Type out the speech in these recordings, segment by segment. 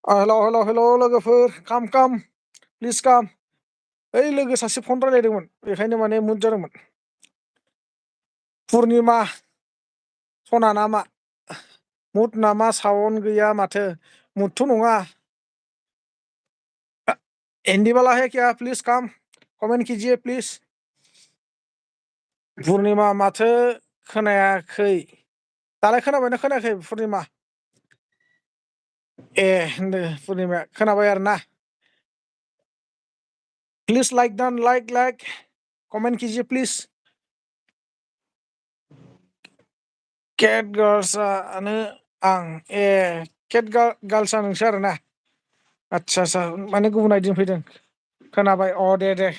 हेल' लोगोफोर काम प्लिज काम। ओइ लोगो सासे फन रायलायदोंमोन बेखायनो माने मुद जादोंमोन। पुर्निमा सना नामा? मुद नामा सावन गैया माथो। मुदथ' नङा। हिन्दी वाला है क्या? प्लिज काम कमेन्ट कीजिए प्लिज। पुर्निमा माथो खोनायाखै। दालाय खोनाबायना खोनायाखै पुर्निमा? ए होनदो पुर्निमाया खोनाबाय आरो ना। प्लिज लाइक डान लाइक कमेन्ट कीजिए प्लिज। केट गार्ल्सआनो आं ए केट गार्ल्सआ नोंसो आरो ना। आदसा माने गुबुन आइदिजों फैदों। खोनाबाय दे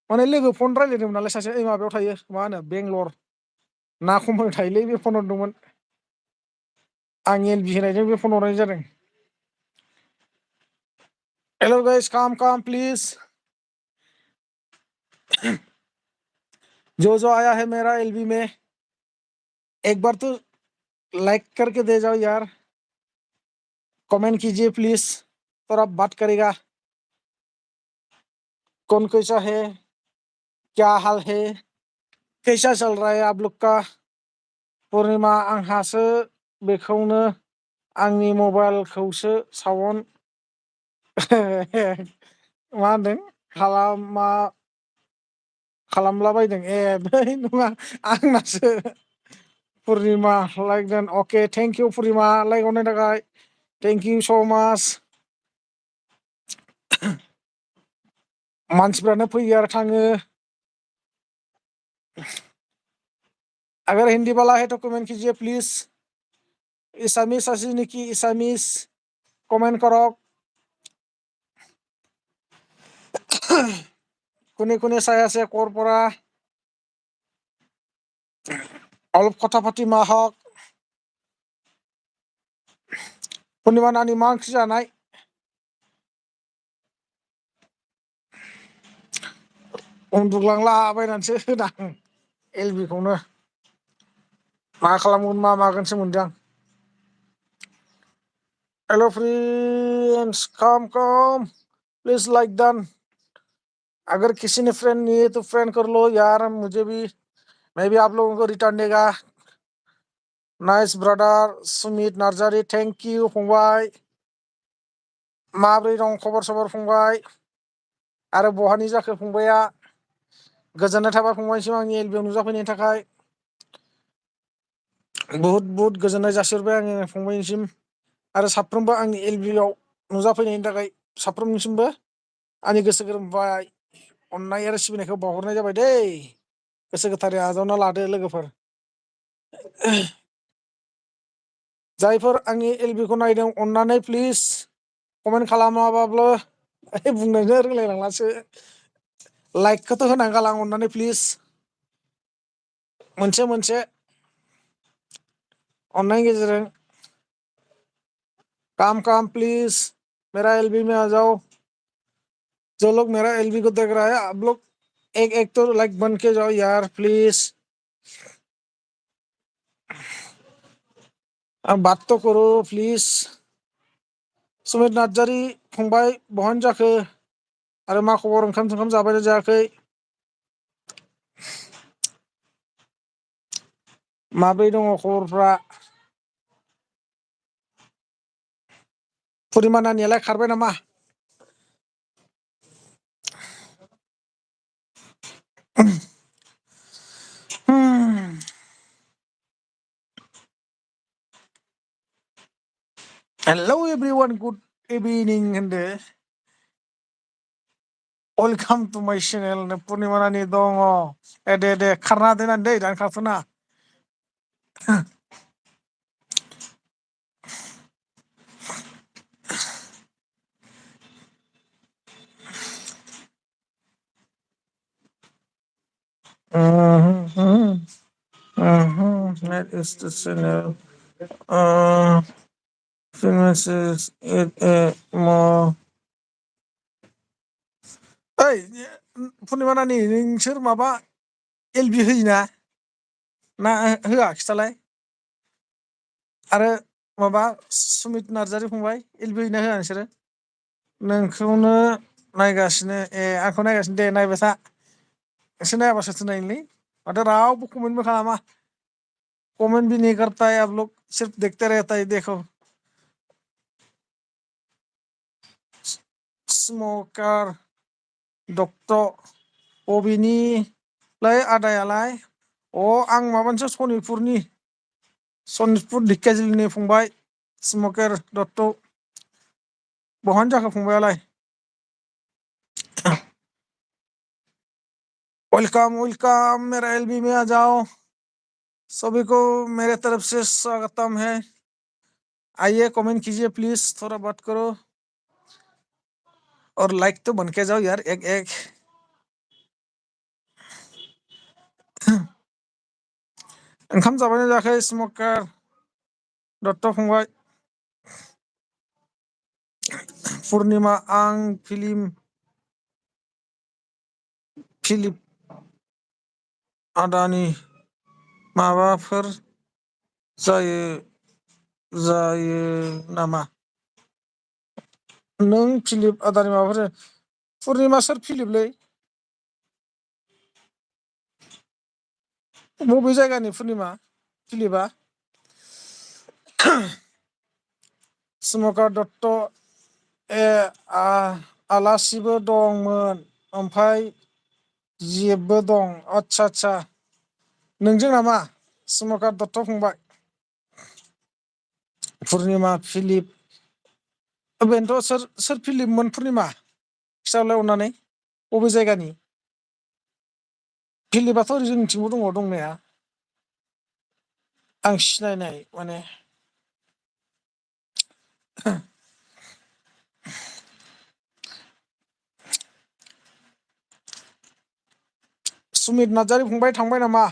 माने लोगो फन रायलायदोंमोन नालाय सासे ओइ माबायाव थायो मा होनो बेंगलर ना खम्पानियाव थायोलै बे फन हरदोंमोन। आं एल बि होनायजों बे फन हरनाय जादों। हेलो गाइस काम प्लीज। जो आया है मेरा एलबी में एक बार तो लाइक करके दे जाओ यार। कमेंट कीजिए प्लीज। थोड़ा बात करेगा। कौन कैसा है, क्या हाल है, कैसा चल रहा है आप लोग का? पुर्निमा आंहासो बेखौनो आंनि मबाइलखौसो सावन मा होनदों खालामलाबायदों ए बै नङा आंनासो। पुर्निमा लाइक देन अके थेंक इउ पुर्निमा लाइक हरनायनि थाखाय थेंक इउ स' माच। मानसिफ्रानो फैयो आरो थाङो। अगर हिंदी वाला है तो कमेंट कीजिए प्लीज। इसामिस आसि नेखि इसामिस कमेन्ट करक। কোনে চাই আছে ক'ৰ পৰা অলপ কথা পাতি মাহক। पुर्निमा नानि मा ओंख्रि जानाय? उन्दुग्लांलाबायनानैसो होदां एलबिखौनो। मा खालामगोन मा मागोनसो मोनदों आं। Hello friends come please like done. अगर किसी ने फ्रेंड नहीं है तो फ्रेंड कर लो यार, मुझे भी मैं भी आप लोगों को रिटर्न देगा। Nice brother Sumit Narzary thank you फंबाय। माब्रै दं खबर सबर फंबाय? आरो बहानि जाखो फंबाया? गोजोननाय थाबाय फंबायनिसिम आंनि एलबियाव नुजाफैनायनि थाखाय। बहुत गोजोननाय जासिहरबाय आङो फंबायनिसिम आरो साफ्रोमबो आंनि एलबियाव नुजाफैनायनि थाखाय साफ्रोमनिसिमबो आंनि गोसो गोरबोनिफ्राय अननाय आरो सिबिनायखौ बावहरनाय जाबाय दै। गोसो गोथारै आजावना लादो लोगोफोर। जायफोर आंनि एलबिखौ नायदों अननानै प्लिज कमेन्ट खालामाबाबो बुंनोनो रोंलायलांलासो लाइकखौथ' होनानै गालां अननानै प्लिज। मोनसे अननायनि गेजेरजों काम प्लीज मेरा एलबी में आ जाओ। जो लोग मेरा एलबी को देख रहा है आप लोग एक तो लाइक बन के जाओ यार प्लीज। अब बात तो करो प्लीज। सुमित नार्जारी फंबाय बहानि जाखो आरो मा खबर? ओंखाम सोंखाम जाबायना जायाखै? माब्रै दङ खबरफ्रा? पुर्निमा नानियालाय खारबाय नामा? हेलौ एभ्रिवान गुड इभिनिं होनदो। वेलकाम टु माय चेनेल पुर्निमा नानि दङ। दे खारना दोननानै दै दानखाथ'ना। That is the channel. Finishes it more. ओइ पुर्निमा नानि नोंसोर माबा एलबि होयोना ना होआ खिथालाय? आरो माबा सुमित नार्जारि फंबाय एलबि हैना होआ नोंसोरो नोंखौनो नायगासिनो आंखौ नायगासिनो दे नायबाय था एसे नायाबा सोरथो नायनोलै माथो रावबो कमेन्टबो खालामा कमेंट भी नहीं करता है आप लोग सिर्फ देखते रहता है देखो स्मकार डक्टर बबेनिलाय आदायालाय आं माबानिसो सनितपुर ढेकियाजुलिनि फंबाय स्मकार दत्त बहानि जाखो फंबायालाय वेलकम वेलकम मेरा एलबी में आ जाओ सभी को मेरे तरफ से स्वागतम है आइए कमेंट कीजिए प्लीज थोड़ा बात करो और लाइक तो बन के जाओ यार एक एक ओंखाम जाबायना जायाखै स्मकार दत्त फंबाय पुर्निमा आं फिलिप आदानि माबाफोर जायो नामा नों फिलिप आदानि माबाफोर पुर्निमा सोर फिलिपलै बबे जायगानि पुर्निमा फिलिपा स्मकार दत्त आलासिबो दंमोन ओमफ्राय जिएफबो दं आच्छा नोंजों नामा स्मकार दत्त फंबाय पुर्निमा फिलिप बेनोथ' सोर फिलिपमोन पुर्निमा खिथाहरलाय अननानै बबे जायगानि फिलिपआथ' ओरै जोंनिथिंबो दङ दंनाया आं सिनायनाय माने सुमित नार्जारि फंबाय थांबाय नामा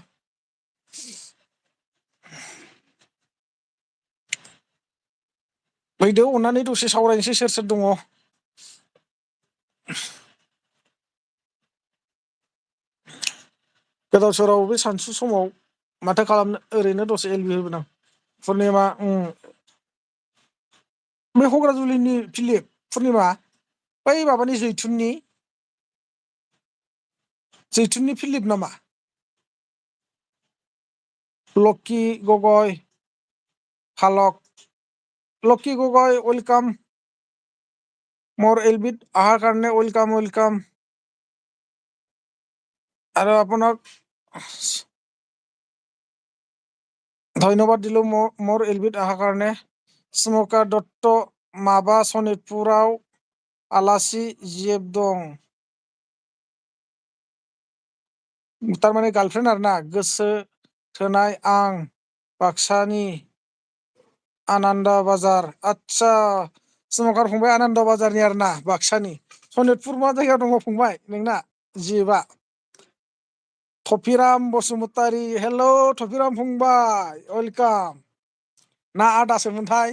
फैदो अननानै दसे सावरायनोसै सोर सोर दङ गोदाव सोराव बे सानसु समाव माथो खालामनो ओरैनो दसे एलबि होबोदां पुर्निमा बे हग्राजुलिनि फिलिप पुर्निमा बै माबानि जैथुननि फिलिप नामा लक्की गगय फालक लक्की गगय वेलकाम मोर एलबिट अহাৰ কাৰণে वेलकाम আৰু আপোনাক ধন্যবাদ দিলো মোৰ এলবিত অহাৰ কাৰণে स्मकार दत्त माबा सनितपुराव आलासि जिएफ दं थारमाने गार्लफ्रेन्ड आरोना गोसो थोनाय आं बाक्सानि आनन्द बाजार आच्छा स्मकार फंबाय आनन्द बाजारनि आरोना बाक्सानि सनितपुर मा जायगायाव दङ फंबाय नोंना जिएफआ थफिराम बसुमतारी हेलौ थफिराम फंबाय वेलकाम ना आदासोमोनथाय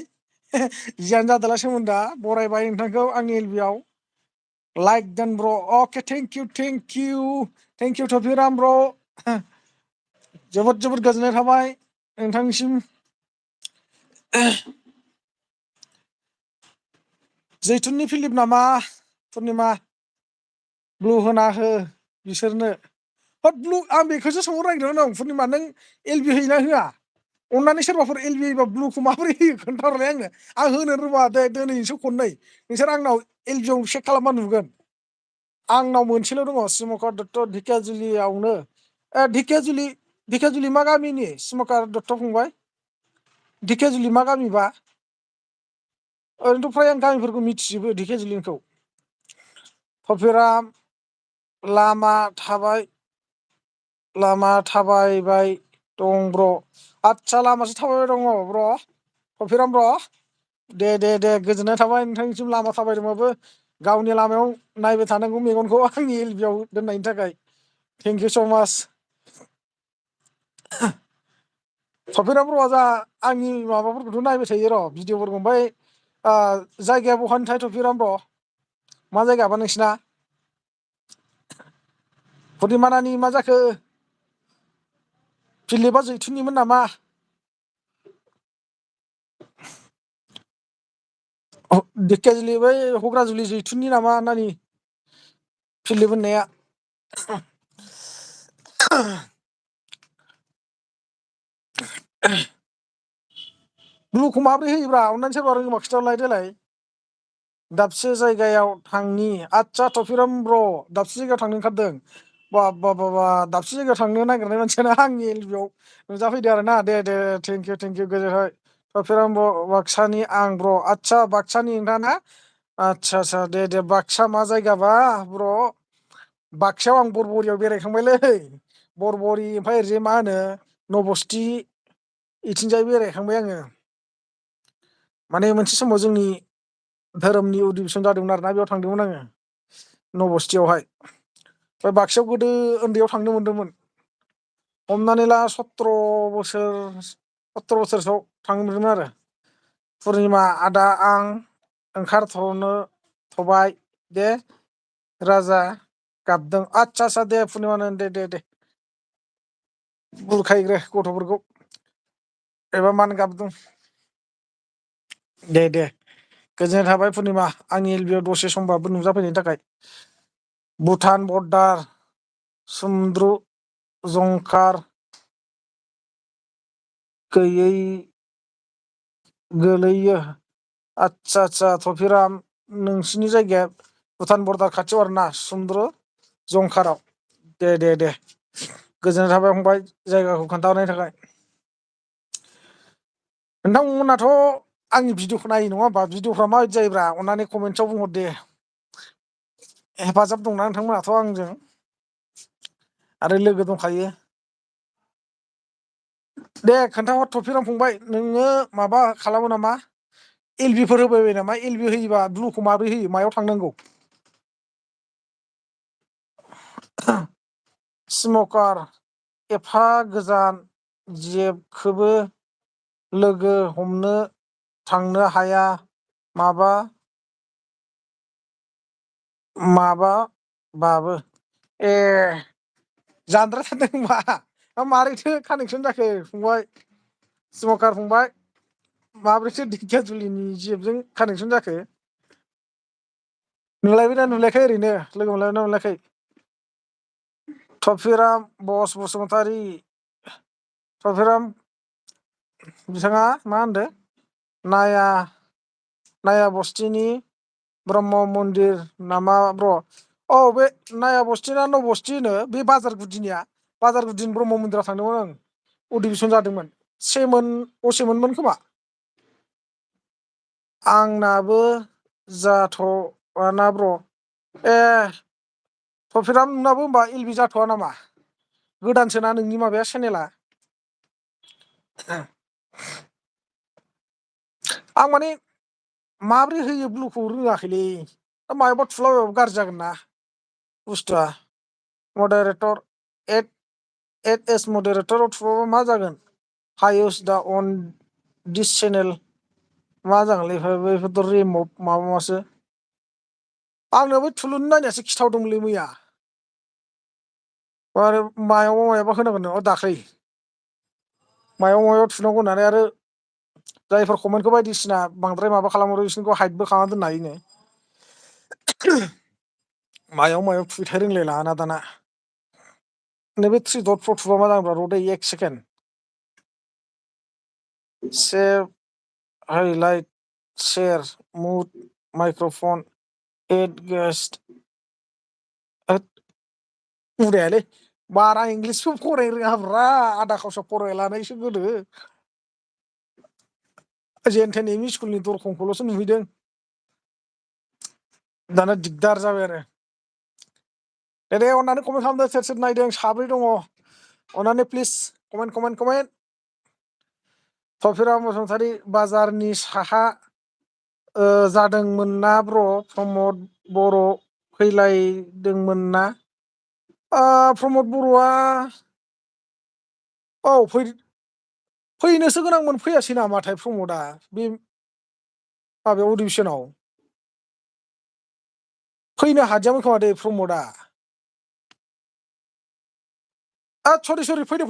जियानो जादोला सोमोन्दोआ बरायबाय नोंथांखौ आंनि एलबिआव लाइक देन ब्र अके थेंक इउ थफिराम ब्र जोबोद गोजोननाय थाबाय नोंथांनिसिम जैथुननि फिलिप नामा पुर्निमा ब्लु होना हो बिसोरनो ब्लु आं बेखौसो सोंहरनो नागिरदोंमोन आं पुर्निमा नों एलबि होयोना होआ अननानै सोरबाफोर एलबि होयोबा ब्लुखौ माबोरै होयो खोन्थाहरलाय आं होनो रोङा दे दिनैसो खननै नोंसोर आंनाव एलबिआव चेक खालामबा नुगोन आंनाव मोनसेल' दङ स्मकार दत्त ढेकियाजुलियावनो ढेकियाजुलि मा गामिनि स्मकार दत्त फंबाय ढेकियाजुलि मा गामिबा ओरैनोथ' फ्राय आं गामिफोरखौ मिथिजोबो ढेकियाजुलिनिखौ थफिराम लामा थाबायबाय दं ब्र आच्छा लामासो थाबायबाय दङ ब्र थफिराम ब्र दे गोजोननाय थाबाय नोंथांनिसिम लामा थाबायदोंबाबो गावनि लामायाव नायबाय थानांगौ मेगनखौ आंनि एलबिआव दोननायनि थाखाय थेंक इउ स' माच थफिराम ब्र'आ जा आंनि माबाफोरखौथ' नायबाय थायो र' भिडिअफोरखौ ओमफ्राय जायगाया बहानिथाय थफिराम ब्र' मा जायगाबा नोंसिना पुर्निमा नानि मा जाखो फिलिपआ जैथुननिमोन नामा धेकियाजुलि बै हग्राजुलि जैथुननि नामा नानि फिलिप होननाया ब्लुखौ माबोरै होयोब्रा अननानै सोरबा रोङोबा खिथाहरलाय देलाय दाबसे जायगायाव थांनि आदसा टफिराम ब्र दाबसे जायगायाव थांनो ओंखारदों बा दाबसे जायगायाव थांनो नागिरनाय मानसियानो आंनि एलबियाव नुजाफैदो आरो ना दे थेंकिउ गोजोनबाय टफिराम बाक्सानि आं ब्र आदसा बाक्सानि नोंथाङा ना आदसा दे बाक्सा मा जायगाबा ब्र बाक्सायाव आं बरबरियाव बेरायखांबायलै बरबरि ओमफ्राय ओरैजाय मा होनो नबस्थि इथिंजाय बेरायखांबाय आङो माने मोनसे समाव जोंनि धोरोमनि अधिबेसन जादोंमोन आरोना बेयाव थांदोंमोन आङो नबस्थियावहाय ओमफ्राय बाक्सायाव गोदो उन्दैयाव थांनो मोनदोंमोन हमनानै ला 17 बोसोरसोआव थांनो मोनदोंमोन आरो पुर्निमा आदा आं ओंखारथ'नो थबाय दे राजा गाबदों आदसा दे पुर्निमा दे बुरखायग्रो गथ'फोरखौ एबा मानो गाबदों दे गोजोननाय थाबाय पुर्निमा आंनि एलबियाव दसे समबाबो नुजाफैनायनि थाखाय भुटान बर्डार सुमद्रु जंखार गैयै गोलैयो आदसा टफिराम नोंसिनि जायगाया भुटान बर्डार खाथियाव आरोना सुमद्रु जंखाराव दे गोजोननाय थाबाय फंबाय जायगाखौ खोन्थाहरनायनि थाखाय नोंथांमोनाथ' आंनि भिडिअखौ नायो नङा होमबा भिडिअफ्रा माबायदि जायोब्रा अननानै कमेन्टसआव बुंहर दे हेफाजाब दंना नोंथांमोनाथ' आंजों आरो लोगो दंखायो दे खोन्थाहर टफिराम फंबाय नोङो माबा खालामो नामा एलबिफोर होबायबाय नामा एलबि होयोबा ब्लुखौ माबोरै होयो मायाव थांनांगौ स्मकार एफा गोजान जेबखोबो लोगो हमनो थांनो हाया माबाबाबो ए जानद्रायथारदों होनबा मारैथो कानेक्सन जाखो फंबाय स्मकार फंबाय माब्रैथो धेकियाजुलिनि जेबजों कानेक्सन जाखो नुलायबायना नुलायाखै ओरैनो लोगो मोनलायबायना मोनलायाखै टफिराम बसुमतारी टफिराम बिथाङा मा होनदों नाया बस्तिनि ब्रह्म मन्दिर नामा ब्र औ बे नाया बस्थि ना नबस्थि होनो बे बाजार गुदिनिया बाजार गुदिनि ब्रह्म मन्दिराव थांदोंमोन आं अधिबेसन जादोंमोन असेमोनमोन खोमा आंनाबो जाथ'वाना ब्र ए टफिराम नोंनाबो होनबा एलबि जाथ'वा नामा गोदानसोना नोंनि माबाया चेनेला आं माने माब्रै होयो ब्लुखौ रोङाखैलै मायावबा थुलाबायबाबो गाज्रि जागोन ना बुस्थुआ मडारेटर एड एस मडारेटराव थुबाबा मा जागोन हाइस दा अन दिस चेनेल मा जागोनलै बेफोरथ' रिमुभ मासो आंनो बै थुलुंनि नायनायासो खिथावदोंमोनलै मैया आरो मायावबा होनांगोन नोङो दाख्लै मायाव थुनांगौ होननानै आरो जायफोर कमेन्टखौ बायदिसिना बांद्राय माबा खालामहरो बिसोरखौ हाइदबो खालामना दोननो हायोनो मायाव थुयोथाय रोंलाय लाङाना दाना नैबे थ्रि दटफ्राव थुबा मा जागोनब्रा रदै एक सेकेन्ड सेभ हाइलाइट शेयार मुड माइक्र'फन एड गेस्ट उदायालै बारा इंलिसबो फरायनो रोङाब्रा आदा खावसा फरायना लानायसो गोदो जेनथेन एम इ स्कुलनि दरखंखौल'सो नुहैदों दाना दिगदार जाबाय आरो दे अननानै कमेन्ट खालामदो सोर सोर नायदों साब्रै दङ अननानै प्लिज कमेन्ट टफिराम बसुमतारी बाजारनि साहा जादोंमोन ना ब्र प्रमद बर' फैलायदोंमोन ना प्रमद बर'आ औ फैनोसो गोनांमोन फैयासै नामाथाय प्रमदआ बे माबायाव अधिबेसनाव फैनो हादियामोन खोमा दे प्रमदआ सरि फैदों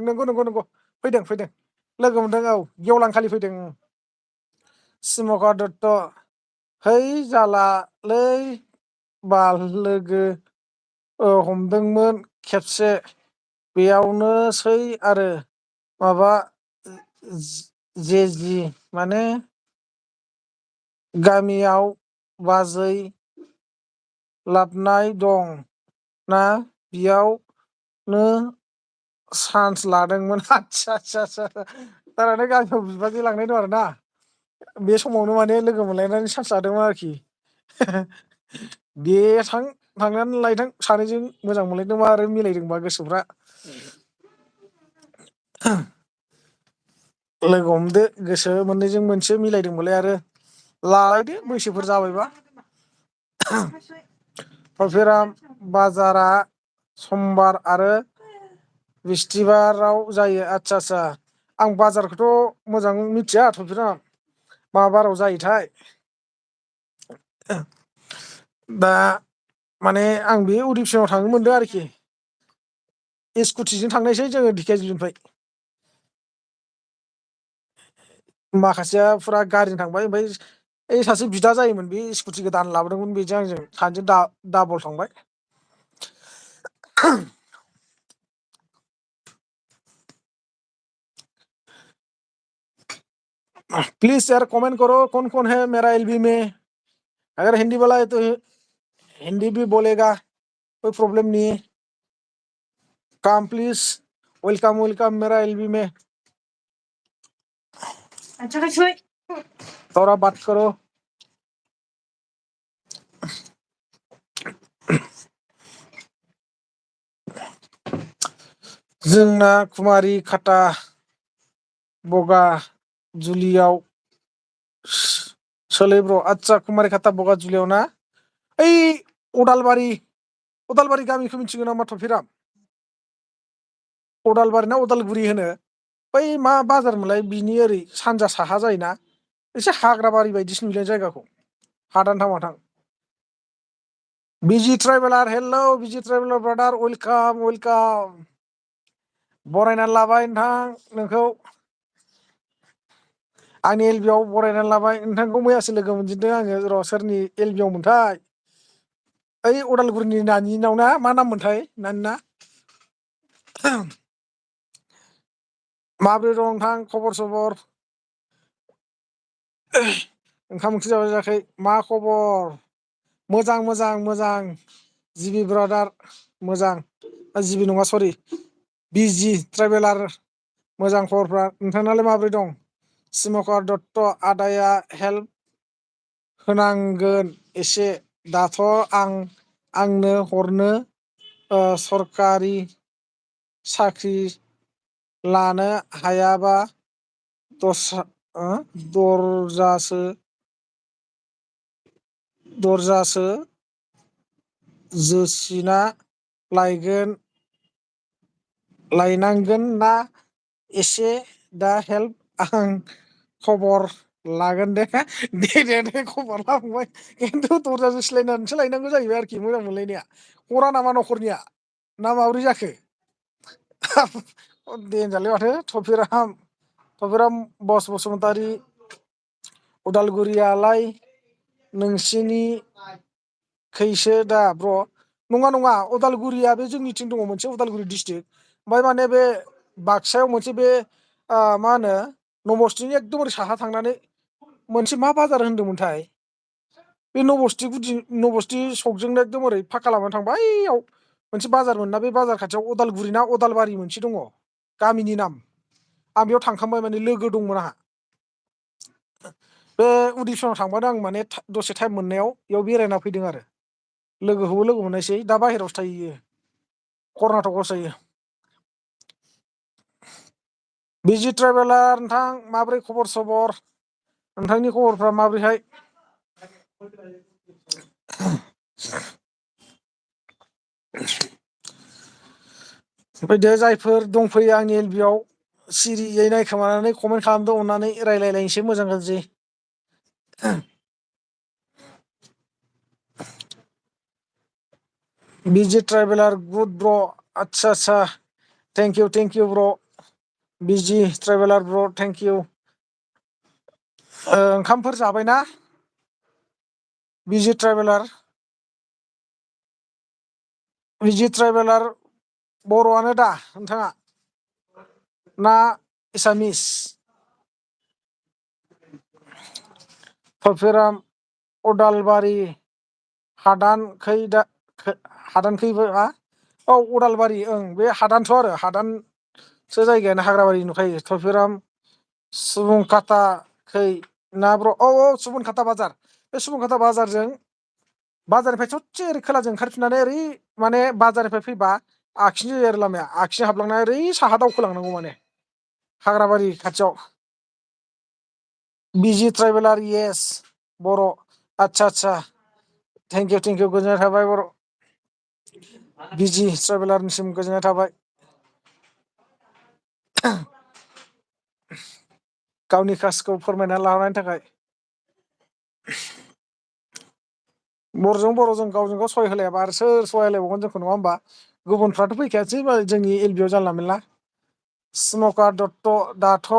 नंगौ फैदों लोगो मोनदों औ गेवलां खालि फैदों स्मकार दत्त है जालालै बाल लोगो हमदोंमोन खेबसे बेयावनोसै आरो माबा जेजि माने गामियाव बाजै लाबनाय दं ना बेयावनो चान्स लादोंमोन आदसा थारमाने गामियाव बिबाजै लांनाय दं आरो ना बे समावनो माने लोगो मोनलायनानै चान्स लादोंमोन आरोखि दे थांनानै लायथों सानैजों मोजां मोनलायदोंबा आरो मिलायदोंबा गोसोफ्रा लोगो हमदो गोसो मोननैजों मोनसे मिलायदोंबालाय आरो लालायदो बैसोफोर जाबायबा थाफेरा बाजारा समबार आरो बिस्थिबाराव जायो आदसा आं बाजारखौथ' मोजां मिथिया थाफेरा मा बाराव जायोथाय दा माने आं बे उदिपसनाव थांनो मोनदों आरोखि स्कुटिजों थांनायसै जोङो ढेकियाजुलिनिफ्राय माखासेया फुरा गारिजों थांबाय ओमफ्राय ओइ सासे बिदा जायोमोन बे स्कुटि गोदान लाबोदोंमोन बेजों आंजों सानैजों डाबल थांबाय प्लीज यार कमेंट करो कौन है मेरा एलबी में अगर हिंदी वाला है तो हिंदी भी बोलेगा कोई प्रॉब्लम नहीं है काम प्लीज वेलकम वेलकम मेरा एलबी में थोड़ा बात करो जोंना कुमारी खाटा बगा जुलियाव सोलै ब्र आदसा कुमारी खाटा बगा जुलियाव ना ओइ अदालबारि गामिखौ मिथिगौ नामा थफिराम अदालबारि ना अदालगुरि होनो बै मा बाजार मोनलाय बिनि ओरै सानजा साहा जायोना एसे हाग्रा बारि बायदिसो नुयोलाय जायगाखौ हादान थां बिजि ट्राइबेलार हेलौ बिजि ट्राइबेलार ब्रादार वेलकाम वेलकाम बरायनानै लाबाय नोंथां नोंखौ आंनि एलबिआव बरायनानै लाबाय नोंथांखौ मैयासो लोगो मोनजेनदों आङो र' सोरनि एलबिआव मोनथाय ओइ अदालगुरिनि नानिनाव ना मा नाम मोनथाय नानिना माबोरै दं नोंथां खबर सबर ओंखाम ओंख्रि जाबाय जायाखै मा खबर मोजां मोजां मोजां जिबि ब्रादार मोजां जिबि नङा सरि बिजि ट्राइबेलार मोजां खबरफ्रा नोंथांनालाय माबोरै दं सिमकार दत्त आदाया हेल्प होनांगोन एसे दाथ' आंनो हरनो सरखारि साख्रि लानो हायाबा दरजासो जोसिना लायनांगोन ना एसे दा हेल्प आं खबर लागोन दे खबर ला फंबाय खिन्थु दरजा जोसिलायनानैसो लायनांगौ जाहैबाय आरोखि मोजां मोनलायनाया हरा नामा न'खरनिया ना माब्रै जाखो देनजारलै माथो थफिराम बसुमतारी उदालगुरियालाय नोंसिनि खैसो दा ब्र' नङा उदालगुरिया बे जोंनिथिं दङ मोनसे उदालगुरि डिस्ट्रिक्ट ओमफ्राय माने बे बाक्सायाव मोनसे बे मा होनो नमस्थिनि एकदमबारे साहा थांनानै मोनसे मा बाजार होनदोंमोनथाय बे नबस्थि सकजोंनो एकदम ओरै फाक्का लामाजों थांबा बैयाव मोनसे बाजार मोनना बे बाजार खाथियाव अदालगुरि ना अदालबारि मोनसे दङ गामिनि नाम आं बेयाव थांखांबाय माने लोगो दंमोन आंहा बे उदिसनाव थांबानो आं माने दसे टाइम मोननायाव बेयाव बेरायना फैदों आरो लोगोखौबो लोगो मोननायसै दा बाहेरायावसो थायो कर्नाटकआवसो थायो बिजि ट्राइबेलार नोंथां माब्रै खबर सबर नोंथांनि खबरफ्रा माबोरैहाय फैदो जायफोर दंफैयो आंनि एलबिआव सिरियै नायखोमानानै कमेन्ट खालामदो अननानै रायलायलायनोसै मोजां गाज्रि बिजि ट्राइबेलार गुड ब्र' आदसा थेंक इउ ब्र' बिजि ट्राइबेलार ब्र' थेंक इउ ओंखामफोर जाबायना बिजि ट्राइबेलार बर'आनो दा नोंथाङा ना एसामिस? फफिराम उदालबारि हादानखैबो हा औ उदालबारि ओं बे हादानथ' आरो हादानसो जायगायानो हाग्राबारि नुखायो थरफिराम सुबुंखाताखै ना ब्र' औ सुबुनखाता बाजार बे सुबुनखाता बाजारजों बाजारनिफ्राय ससे ओरै खोलाजों ओंखारफिननानै ओरै माने बाजारनिफ्राय फैबा आखिनि जायो आरो लामाया आखिनि हाबलांनानै ओरै साहा दावखोलांनांगौ माने हाग्राबारि खाथियाव बिजि ट्राइबेलार येस बर' आदसा थेंकिउ गोजोननाय थाबाय बर' बिजि ट्रेभेलारनिसिम गोजोननाय थाबाय गावनि कासखौ फोरमायना लानायनि थाखाय बर'जों गावजों गाव सहाय होलायाबा आरो सोर सहाय होलायबावगोन जोंखौ नङा होमबा गुबुनफ्राथ' फैखायासै जोंनि एल बि आव जानला मेनला स्मकार दत्त दाथ'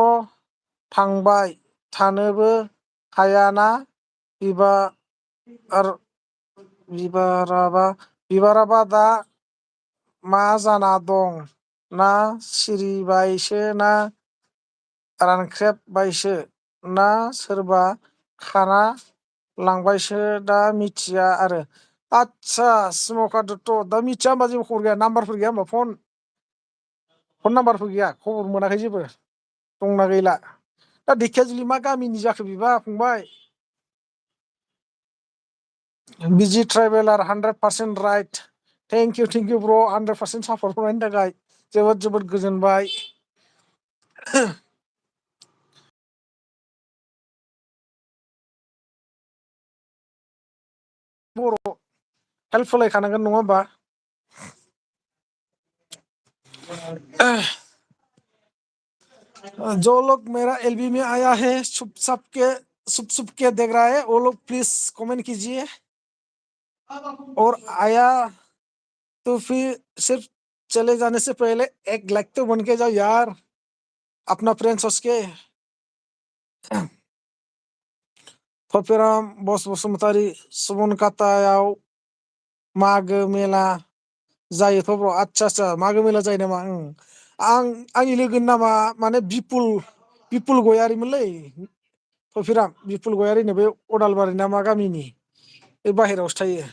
थांबाय थानोबो हायाना बिबाराबा दा मा जाना दं ना सिरिबायसो ना रानख्रेबबायसो ना सोरबा खाना लांबायसो दा मिथिया आरो आदसा स्मकार दत्त दा मिथिया होमबा जेबो खबर गैया नाम्बारफोर गैया होमबा फन नाम्बारफोर गैया खबर मोनाखै जेबो दंना गैला दा धेखियाजुलि मा गामिनि जाखो बिबा फंबाय बिजि ट्राइबेलार 100% राइट थेंकिउ ब्र 100% सापर्ट खालामनायनि थाखाय जोबोद गोजोनबाय बर' हेल्प होलायखानांगोन नङा होमबा जो लोग मेरा एलबी में आया है छुप के देख रहा है वो लोग प्लीज कमेंट कीजिए और आया तो फिर सिर्फ चले जाने से पहले एक लाइक तो बन के जाओ यार अपना फ्रेंड सोच के फफिराम बस बसुमतारी सुबनखातायाव मागो मेला जायोथ' ब्र आदसा मागो मेला जायो नामा आंनि लोगोनि नामा माने बिपुल गयारिमोनलै फफिराम बिपुल गयारिनो बे अदालबारि ना मा गामिनि बे बाहेरायावसो थायो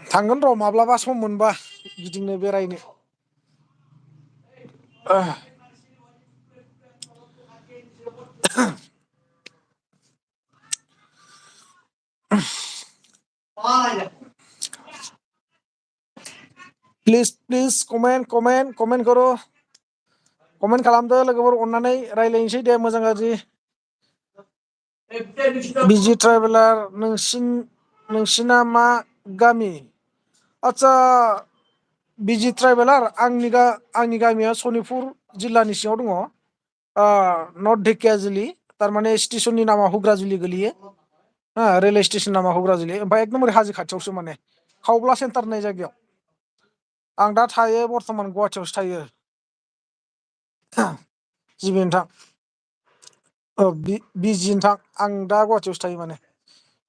थांगोन र' माब्लाबा सम मोनबा गिदिंनो बेरायनो प्लिज कमेन्ट करो कमेन्ट खालामदो लोगोफोर अननानै रायज्लायनोसै दे मोजां गाज्रि बिजि ट्राइबेलार नोंसिना मा गामि आदसा बिजि ट्राइबेलार आंनि गामिया सनितपुर जिल्लानि सिङाव दङ नर्थ धेकियाजुलि थारमाने स्टेसननि नामा हुग्राजुलि गोलैयो रेलवे स्टेसन नामा हुग्राजुलि ओमफ्राय एकदम हाजो खाथियावसो माने खावब्ला सेन्टार होननाय जायगायाव आं दा थायो बर्थमान गुवाहाटियावसो थायो जिबि नोंथां बिजि नोंथां आं दा गुवाहाटियावसो थायो माने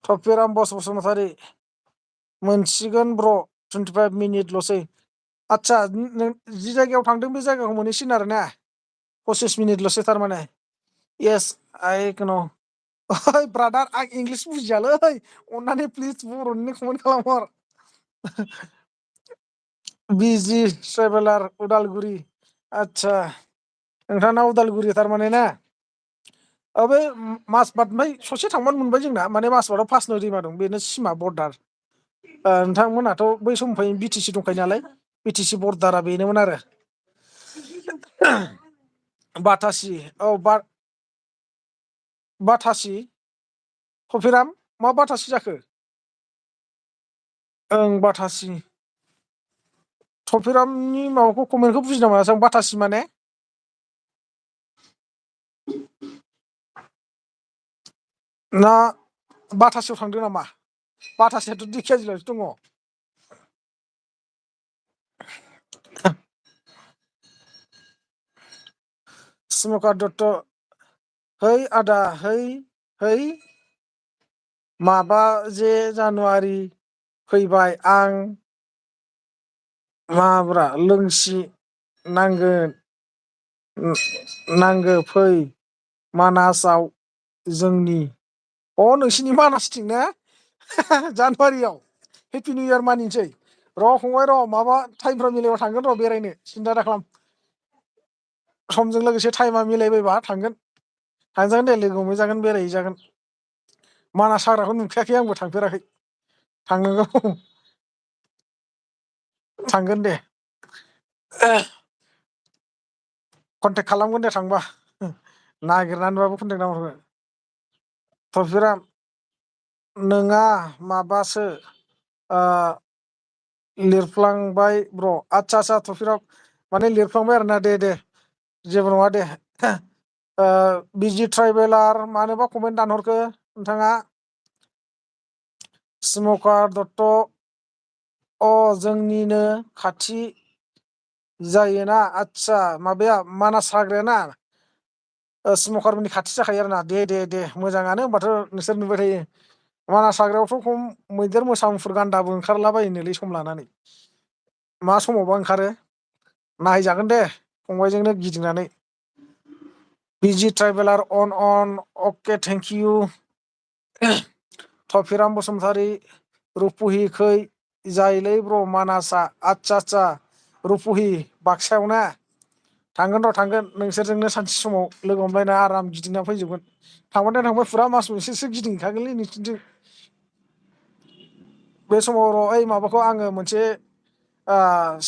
थफिराम बसुमतारी मोनसिगोन ब्र 25 मिनिटल'सै आदसा नों जि जायगायाव थांदों बे जायगाखौ मोनहैसिगोन आरो ना 25 मिनिटल'सै थारमाने येस आइ नो ओइ ब्रादार आं इंलिस बुजियालै अननानै प्लिज बर'निनो कमेन्ट खालामहर बिजि ट्रेभेलार उदालगुरि आदसा नोंथांना उदालगुरि थारमाने ना बे माजबाटनिफ्राय ससे थांबानो मोनबाय जोंना माने माजबाटाव फासनो दैमा दं बेनो सिमा बर्डार नोंथांमोनहाथ' बै समनिफ्राय बि टि सि दंखायो नालाय बि टि सि बर्डारा बेनोमोन आरो बाथासि बाथासि कफिराम मा बाथासि जाखो ओं बाथासि थफिरामनि माबाखौ कमेन्टखौ बुजिना मोनासै आं बाथासि माने ना बाथासियाव थांदों नामा बाथासियाथ' धेकियाजुलियावसो दङ स्मकार दत्त है आदा है माबा जे जानुवारि फैबाय आं माब्रा लोंसि नांगो फै मानासाव जोंनि नोंसिनि मानासथिं ना जानुवारियाव हेपि निउ इयार मानिनोसै फंबाय माबा टाइमफ्रा मिलायबा थांगोन बेरायनो सिन्था दाखालाम समजों लोगोसे टाइमा मिलायबायबा थांजागोन दे लोगो हमहैजागोन बेरायहैजागोन मानास हाग्राखौ नुखायाखै आंबो थांफेराखै थांनांगौ थांगोन दे कन्टेक्ट खालामगोन दे थांबा नागिरनानैबाबो कन्टेक्ट नाम्बारखौ थफिराम नोङा माबासो लिरफ्लांबाय ब्र आदसा थफिराम माने लिरफ्लांबाय आरोना दे जेबो नङा दे बिजि ट्राइबेलार मानोबा कमेन्ट दानहरखो नोंथाङा स्मकार दत्त जोंनिनो खाथि जायोना आदसा माबाया मानास हाग्रायाना स्मकारमोननि खाथि जाखायो आरोना दे मोजाङानो होनबाथ' नोंसोर नुबाय थायो मानास हाग्रायावथ' खम मैदेर मोसा मुफुर गान्दाबो ओंखारलाबायोनोलै सम लानानै मा समावबा ओंखारो नायजागोन दे फंबायजोंनो गिदिंनानै बिजि ट्राइभेलार अन अके थेंक इउ थफिराम बसुमतारी रुपुहिखै जायोलै ब्र मानासआ आदसा रुपुहि बाक्सायाव ना थांगोन थांगोन नोंसोरजोंनो सानसे समाव लोगो हमलायना आराम गिदिंना फैजोबगोन थांबाय फुरा मास मोनसेसो गिदिंहैखागोनलै नोंसिनिथिं बे समाव ओइ माबाखौ आङो मोनसे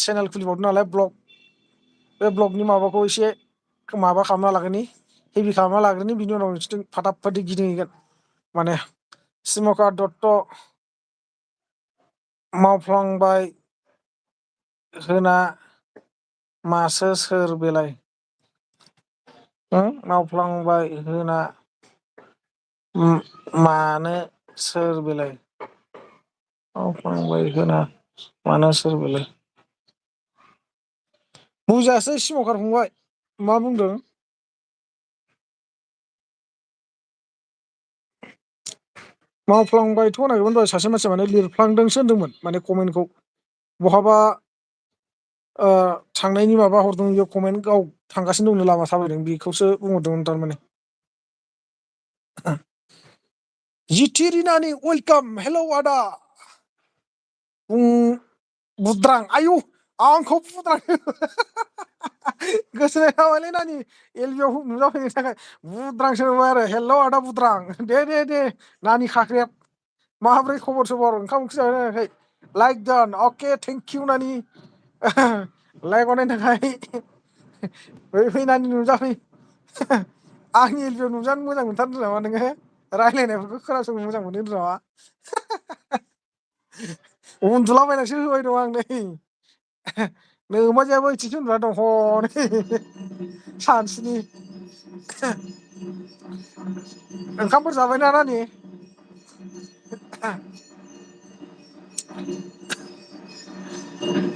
चेनेल खुलिबावदों नालाय ब्लग बे ब्लगनि माबाखौ एसे माबा खालामना लागोन हेभि खालामना लाग्रोनि बिनि उनाव नोंसोरथिं फाटाब फाटि गिदिंहैगोन माने स्मकार दत्त मावफ्लांबाय होना मासो सोर बेलाय मावफ्लांबाय होना मानो सोर बेलाय मावफ्लांबाय होना मानो सोर बेलाय बुजियासै स्मकार फंबाय मा बुंदों मावफ्लांबायथ' होनाखैमोन दहाय सासे मानसिया माने लिरफ्लांदोंसो होनदोंमोन माने कमेन्टखौ बहाबा थांनायनि माबा हरदों बेयाव कमेन्ट गाव थांगासिनो दंनो लामा थाबायदों बेखौसो बुंहरदोंमोन थारमाने जिथि रिनानि वेलकाम हेलौ आदा बुद्रां आयु आंखौ बुद्रां गोसोनाय थाबायलै नानि एलबियाव नुजाफैनायनि थाखाय बुद्रांसो होबाय आरो हेलौ आदा बुद्रां दे नानि खाख्रेब माब्रै खबर सबर ओंखाम ओंख्रि जाबायना जायाखै लाइक डान अके थेंकिउ नानि लाइक हरनायनि थाखाय फै नानि नुजाफै आंनि एलबियाव नुजानो मोजां मोनथारदों नामा नोङो रायज्लायनायफोरखौ खोनासंनो मोजां मोनो होनदों नामा उन्दुलाबायनासो होबाय दं आं नै नोमाजियाबो ओइथिंसो उन्दुना दं हनै सानसुनि ओंखामफोर जाबायना नानि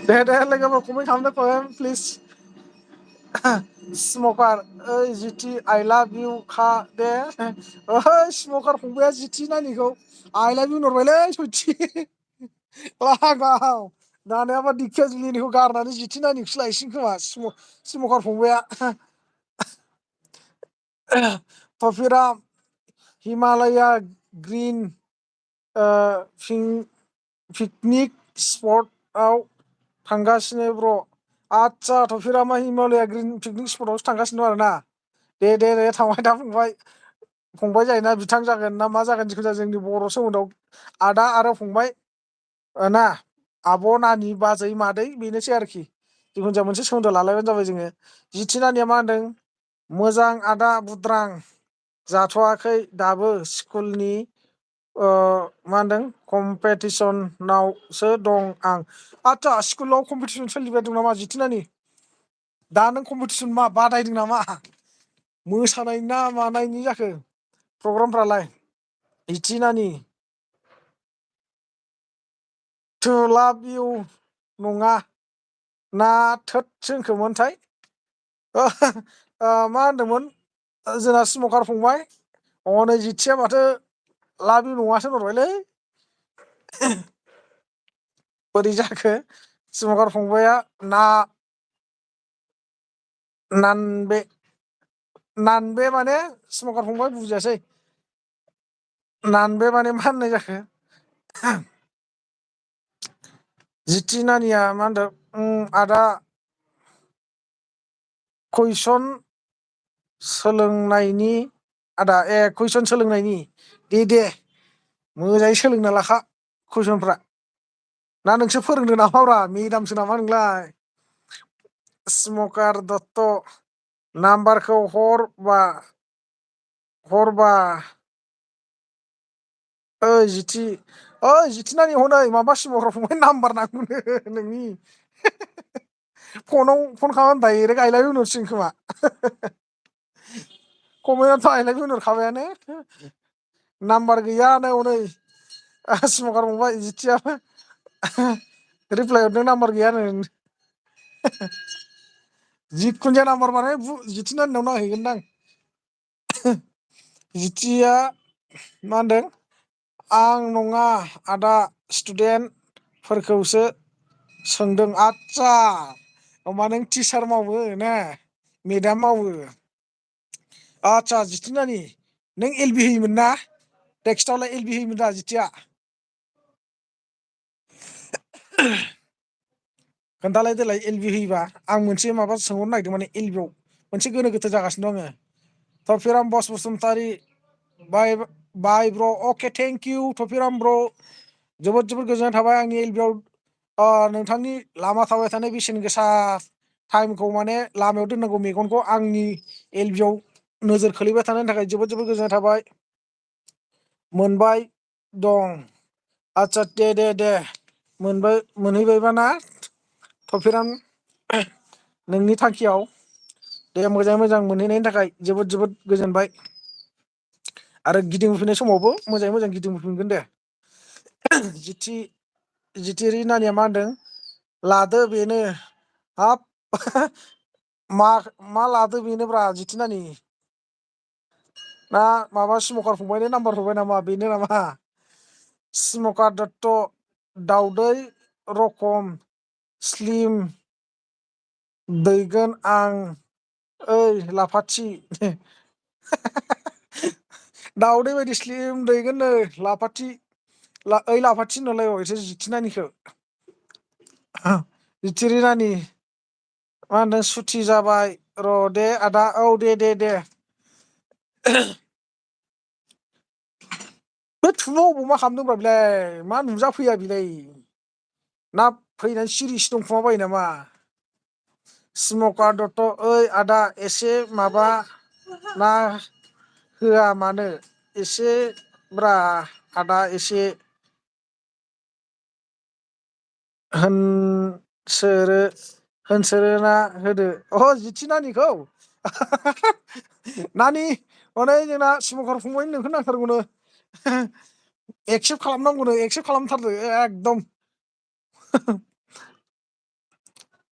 दे लोगोफोर कमेन्ट खालामदो प्लिज स्मकार ओइ जिथि आइ लाभ इउ खा दे ओइ स्मकार फंबाया जिथि नानिखौ आइ लाभ इउ होनहरबायलै सयथि लागाव नानायाबा दिखिया जुलिनिखौ गारनानै जिथि नानिखौसो लायसिगोन खोमा स्मकार फंबाया थफिराम हिमालया ग्रिन पिकनिक स्पटआव थांगासिनो ब्र आदसा थफिरामा हिमालया ग्रिन पिकनिक स्पटआवसो थांगासिनो दं आरोना दे थांबाय दा फंबाय जायोना बिथां जागोन ना मा जागोन जिखुनु जाया जोंनि बर' सोमोन्दोआव आदा आरो फंबाय ना आब' नानि बाजै मादै बेनोसै आरोखि जिखुनु जाया मोनसे सोमोन्दो लालायबानो जाबाय जोङो जिथि नानिया मा होनदों मोजां आदा बुद्रां जाथ'वाखै दाबो स्कुलनि मा होनदों कम्पिटिसनावसो दं आं आदसा स्कुलाव कम्पिटिसन सोलिबाय दं नामा जिथि नानि दा नों कम्पिटिसन मा बादायदों नामा मोसानाय ना मानायनि जाखो प्रग्रामफ्रालाय जिथि नानि टु लाभ इउ नङा ना थोद सो होनखोमोनथाय मा होनदोंमोन जोंना स्मकार फंबाय हनै जिथिया माथो लाभ इउ नङासो होनहरबायलै बोरै जाखो स्मकार फंबाया नानबे माने स्मकार फंबाय बुजियासै नानबे माने मा होननाय जाखो जिथि नानिया मा होनदों आदा कुइसन सोलोंनायनि आदा कुइसन सोलोंनायनि दे मोजाङै सोलोंना लाखा कुइसनफ्रा ना नोंसोर फोरोंदों नामाब्रा मेदामसो नामा नोंलाय स्मकार दत्त नाम्बारखौ हरबा जिथि नानि हनै माबा स्मकार फंबाय नाम्बार नांगौनो नोंनि फन खालामनानै डाइरेक्ट आइ लाभ इउ होनहरसिगोन खोमा कमेन्टआथ' आइ लाभ इउ होनहरखाबायानो नाम्बार गैयानो हनै स्मकार फंबाय जिथियाबो रिप्लाय हरदों नाम्बार गैयानो जिखुनु जाया नाम्बार माने जिथि नानिनाव नांहैगोनदां जिथिया मा होनदों आं नङा आदा स्टुडेन्टफोरखौसो सोंदों आदसा होमबा नों टिचार मावो ने मेदाम मावो आदसा जिथि नानि नों एल बि होयोमोन ना टेक्सटावलाय एल बि होयोमोन दा जिथिया खोन्थालाय देलाय एल बि होयोबा आं मोनसे माबा सोंहरनो नागिरदों माने एल बि आव मोनसे गोनो गोथो जागासिनो दङ थफिराम बसुमतारी बाय ब्र अके थेंक इउ थफिराम ब्र जोबोद गोजोननाय थाबाय आंनि एल बि आव नोंथांनि लामा थाबाय थानाय बेसेन गोसा टाइमखौ माने लामायाव दोननांगौ मेगनखौ आंनि एल बि आव नोजोर खोलैबाय थानायनि थाखाय जोबोद गोजोननाय थाबाय मोनबाय दं आदसा दे मोनहैबायबा ना थफिराम नोंनि थांखियाव दे मोजाङै मोनहैनायनि थाखाय जोबोद गोजोनबाय आरो गिदिंबोफिननाय समावबो मोजाङै गिदिंबोफिनगोन दे जिथिरि नानिया मा होनदों लादो बेनो हाब मा लादो बेनोब्रा जिथि नानि ना माबा स्मकार फंबायनो नाम्बार हरबाय नामा बेनो नामा स्मकार दत्त दाउदै रखम स्लिम दैगोन आं ओइ लाफाथि दाउदै बायदि स्लिम दैगोननो लाफाथि ओइ लाफाथि होनहरलायबावबायसो जिथि नानिखौ जिथिरि नानि मा होनदों सुथि जाबाय र' दे आदा औ दे बे थुल' अबाव मा खालामदोंब्रा बेलाय मा नुजाफैया बेलाय ना फैनानै सिरिसो दंखुमा बायो नामा स्मकार दत्त ओइ आदा एसे माबा ना होआ मानो एसे ब्रा आदा एसे होनसोरोना होदो जिथि नानिखौ नानि हनै जोंना स्मकार फंबायनि नोंखौ नांथारगौनो एक्सेप्ट खालामनांगौनो एक्सेप्ट खालामथारदो एकदम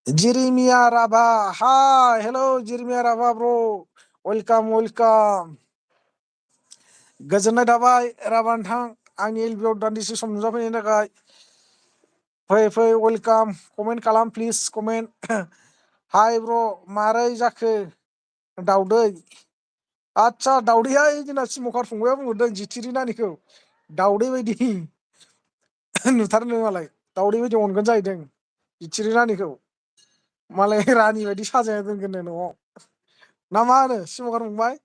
जिरिमिया राभा हाय हेल' जिरिमिया राभा ब्र वेलकाम गोजोननाय थाबाय राभा नोंथां आंनि एल बि आव दान्दिसे सम नुजाफैनायनि थाखाय फै वेलकाम कमेन्ट खालाम प्लिज कमेन्ट हाय ब्र मारै जाखो दाउदै आदसा दाउदैहाय जोंना स्मकार फंबाया बुंहरदों जिथिरि नानिखौ दाउदै बायदि नुथारनो मालाय दाउदै बायदि अनगोन जाहैदों जिथिरि नानिखौ मालाय रानि बायदि साजायना दोनगोननो न'आव ना मा होनो स्मकार फंबाय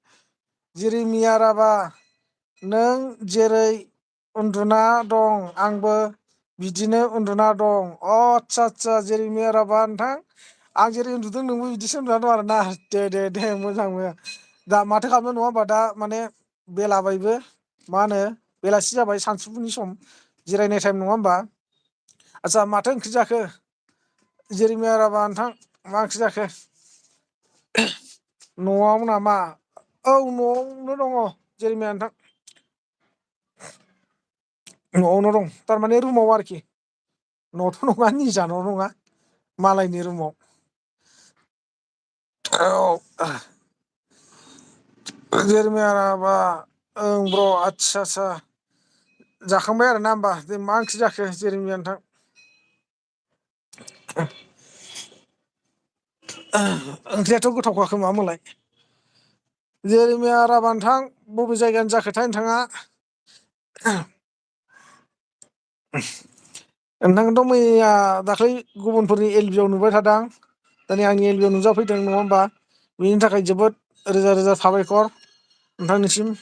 जिरिमिया राभा नों जेरै उन्दुना दं आंबो बिदिनो उन्दुना दं आदसा जिरिमिया राभा नोंथां आं जेरै उन्दुदों नोंबो बिदिसो उन्दुना दं आरोना दे मोजां दा माथो खालामनो नङा होमबा दा माने बेलाबायबो मा होनो बेलासि जाबाय सानसुफुनि सम जिरायनाय टाइम नङा होमबा आदसा माथो ओंख्रि जाखो जिरिमिया राभा नोंथां मा ओंख्रि जाखो न'आव नामा औ न'आवनो दङ जिरिमिया नोंथां न'आवनो दं थारमाने रुमाव आरोखि न'थ' नङा निजा न' नङा मालायनि रुमाव औ जेरमिया राभा ओं ब्र आदसा जाखांबाय आरो ना होमबा मा ओंख्रि जाखो जेरमिया नोंथां? ओंख्रियाथ' गोथावखा खोमा होमबालाय। जेरेमिया राभा नोंथां बबे जायगानि जाखोथाय नोंथाङा? नोंथांथ' मैया दाख्लै गुबुनफोरनि एल बि आव नुबाय थादां। दिनै आंनि एल बि आव नुजाफैदों नङा होमबा बेनि थाखाय जोबोद रोजा रोजा साबायखर नोंथांनिसिम।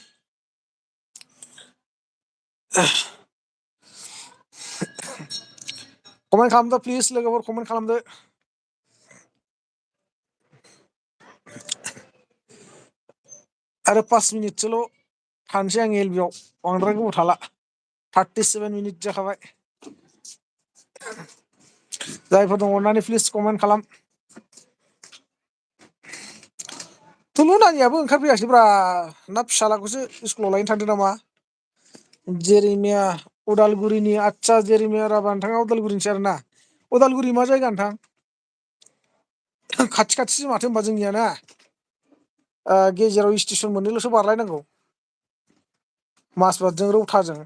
कमेन्ट खालामदो प्लिज लोगोफोर कमेन्ट खालामदो। आरो 5 मिनिटसोल' थानोसै आं एल बि आव बांद्राय गोबाव थाला 37 मिनिट जाखाबाय। जायफोर दङ अननानै प्लिज कमेन्ट खालाम। थुलु नानियाबो ओंखारफैयासैब्रा ना फिसालाखौसो स्कुलाव लायनो थांदों नामा? जेरिमिया उदालगुरिनि आदसा जेरिमिया राभा नोंथाङा उदालगुरिनिसो आरो ना? उदालगुरि मा जायगा नोंथां? खाथि खाथिसो माथो होनबा जोंनिया ना? गेजेराव स्टेसन मोननैल'सो बारलायनांगौ। माजबादजों रौथाजों।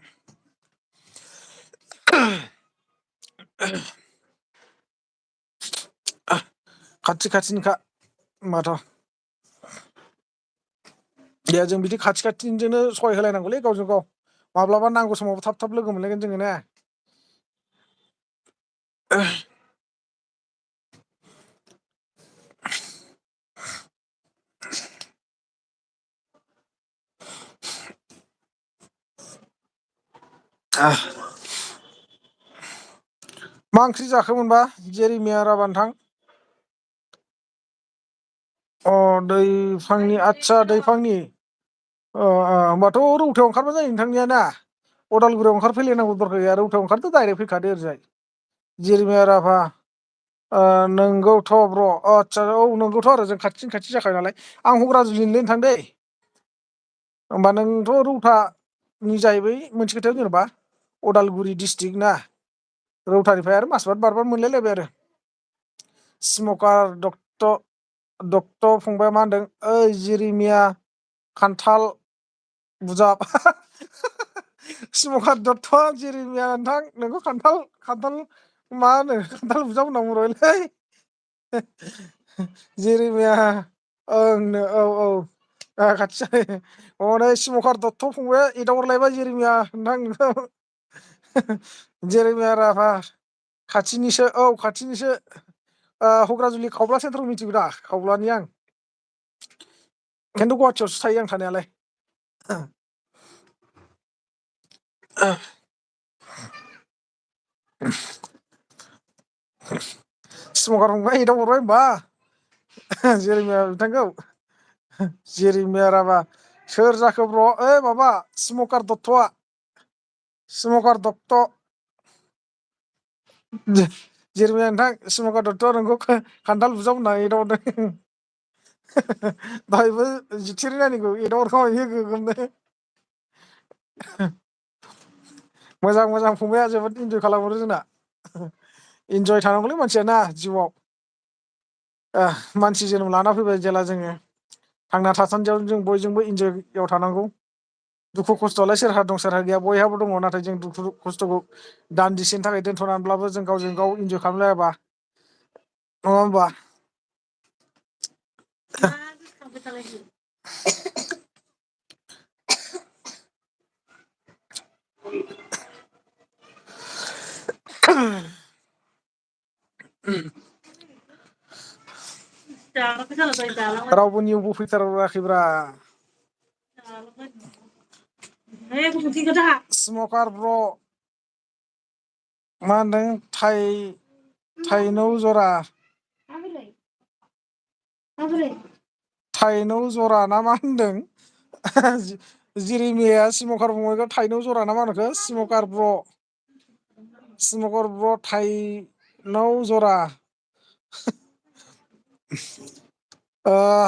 खाथि खाथिनिखा होमबाथ'। दे जों बिदि खाथि खाथिजोंनो सहाय होलायनांगौलै गावजों गाव। माब्लाबा नांगौ समाव थाब थाब लोगो मोनलायगोन जोङो ने? मा ओंख्रि जाखोमोनबा जेरिमिया राभा नोंथां? अ दैफांनि आदसा दैफांनि होमबाथ' रौथायाव ओंखारबा जायो नोंथांनिया ना? अदालगुरियाव ओंखारफैलायनांगौ दरकार गैया रौथायाव ओंखारदो डाइरेक्ट फैखादो ओरैजाय। जिरमिया राभा नोंगौथ' ब्र' आदसा औ नोंगौथ' आरो जों खाथिनि खाथि जाखायो नालाय। आं हग्राजुलिनिलै नोंथां दै। होमबा नोंथ' रौथानि जाहैबाय मोनसे खोथायाव जेनेबा अदालगुरि डिस्ट्रिक्ट ना? रौथानिफ्राय आरो मासबाद बारबा मोनलायलायबाय आरो। स्मकार डक्ट' फंबाया मा होनदों ओइ जिरिमिया खान्थाल बुजाब स्मकार दत्तआ जिरिमिया नोंथां नोंखौ खान्थाल मा होनो खान्थाल बुजाब होनना बुंहरबायलै। जेरिमिया ओंनो औ खाथि जायो। हनै स्मकार दत्त फंबाया एदावहरलायबाय जेरिमिया नोंथां नोंखौ। जेरेमिया राभा खाथिनिसो औ खाथिनिसो। हग्राजुलि खावब्ला सेन्टाराव मिथिगौ दा खाव्लानि आं। खिन्थु गुवाहाटियावसो थायो आं थानायालाय। स्मकार फंबाया एदावहरबाय होमबा जेरेमिया बिथांखौ। जेरिमिया राभा सोर जाखो ब्र' ओइ माबा स्मकार दत्तआ। स्मकार दत्त। जेरमिया नोंथां स्मकार दत्तआ नोंखौ खान्थाल बुजाब होनना एदावहरदों। दहायबो जिथिरि नानिखौ एदावहरखाबाय गोगोमनो। मोजां मोजां फंबाया जोबोद इन्जय खालामहरो जोंना। इन्जय थानांगौलै मानसिया ना जिउआव। मानसि जोनोम लाना फैबाय जेला जोङो थांना थासान्दियाव जों बयजोंबो इन्जयआव थानांगौ। दुखु खस्थ'आलाय सोरहा दं सोरहा गैया बयहाबो दङ नाथाय जों दुखु खस्थ'खौ दान्दिसेनि थाखाय दोन्थ'नानैब्लाबो जों गावजों गाव इन्जय खालामलायाबा नङा होमबा? रावबो निउबो फैथाराखैब्रा। स्मकार ब्र' मा होनदों थाइनौ जरा थाइनौ जरा ना मा होनदों? जिरिमियाया स्मकार फंबायखौ थाइनौ जरा ना मा होनखो स्मकार ब्र'। स्मकर ब्र थाइनौ जरा।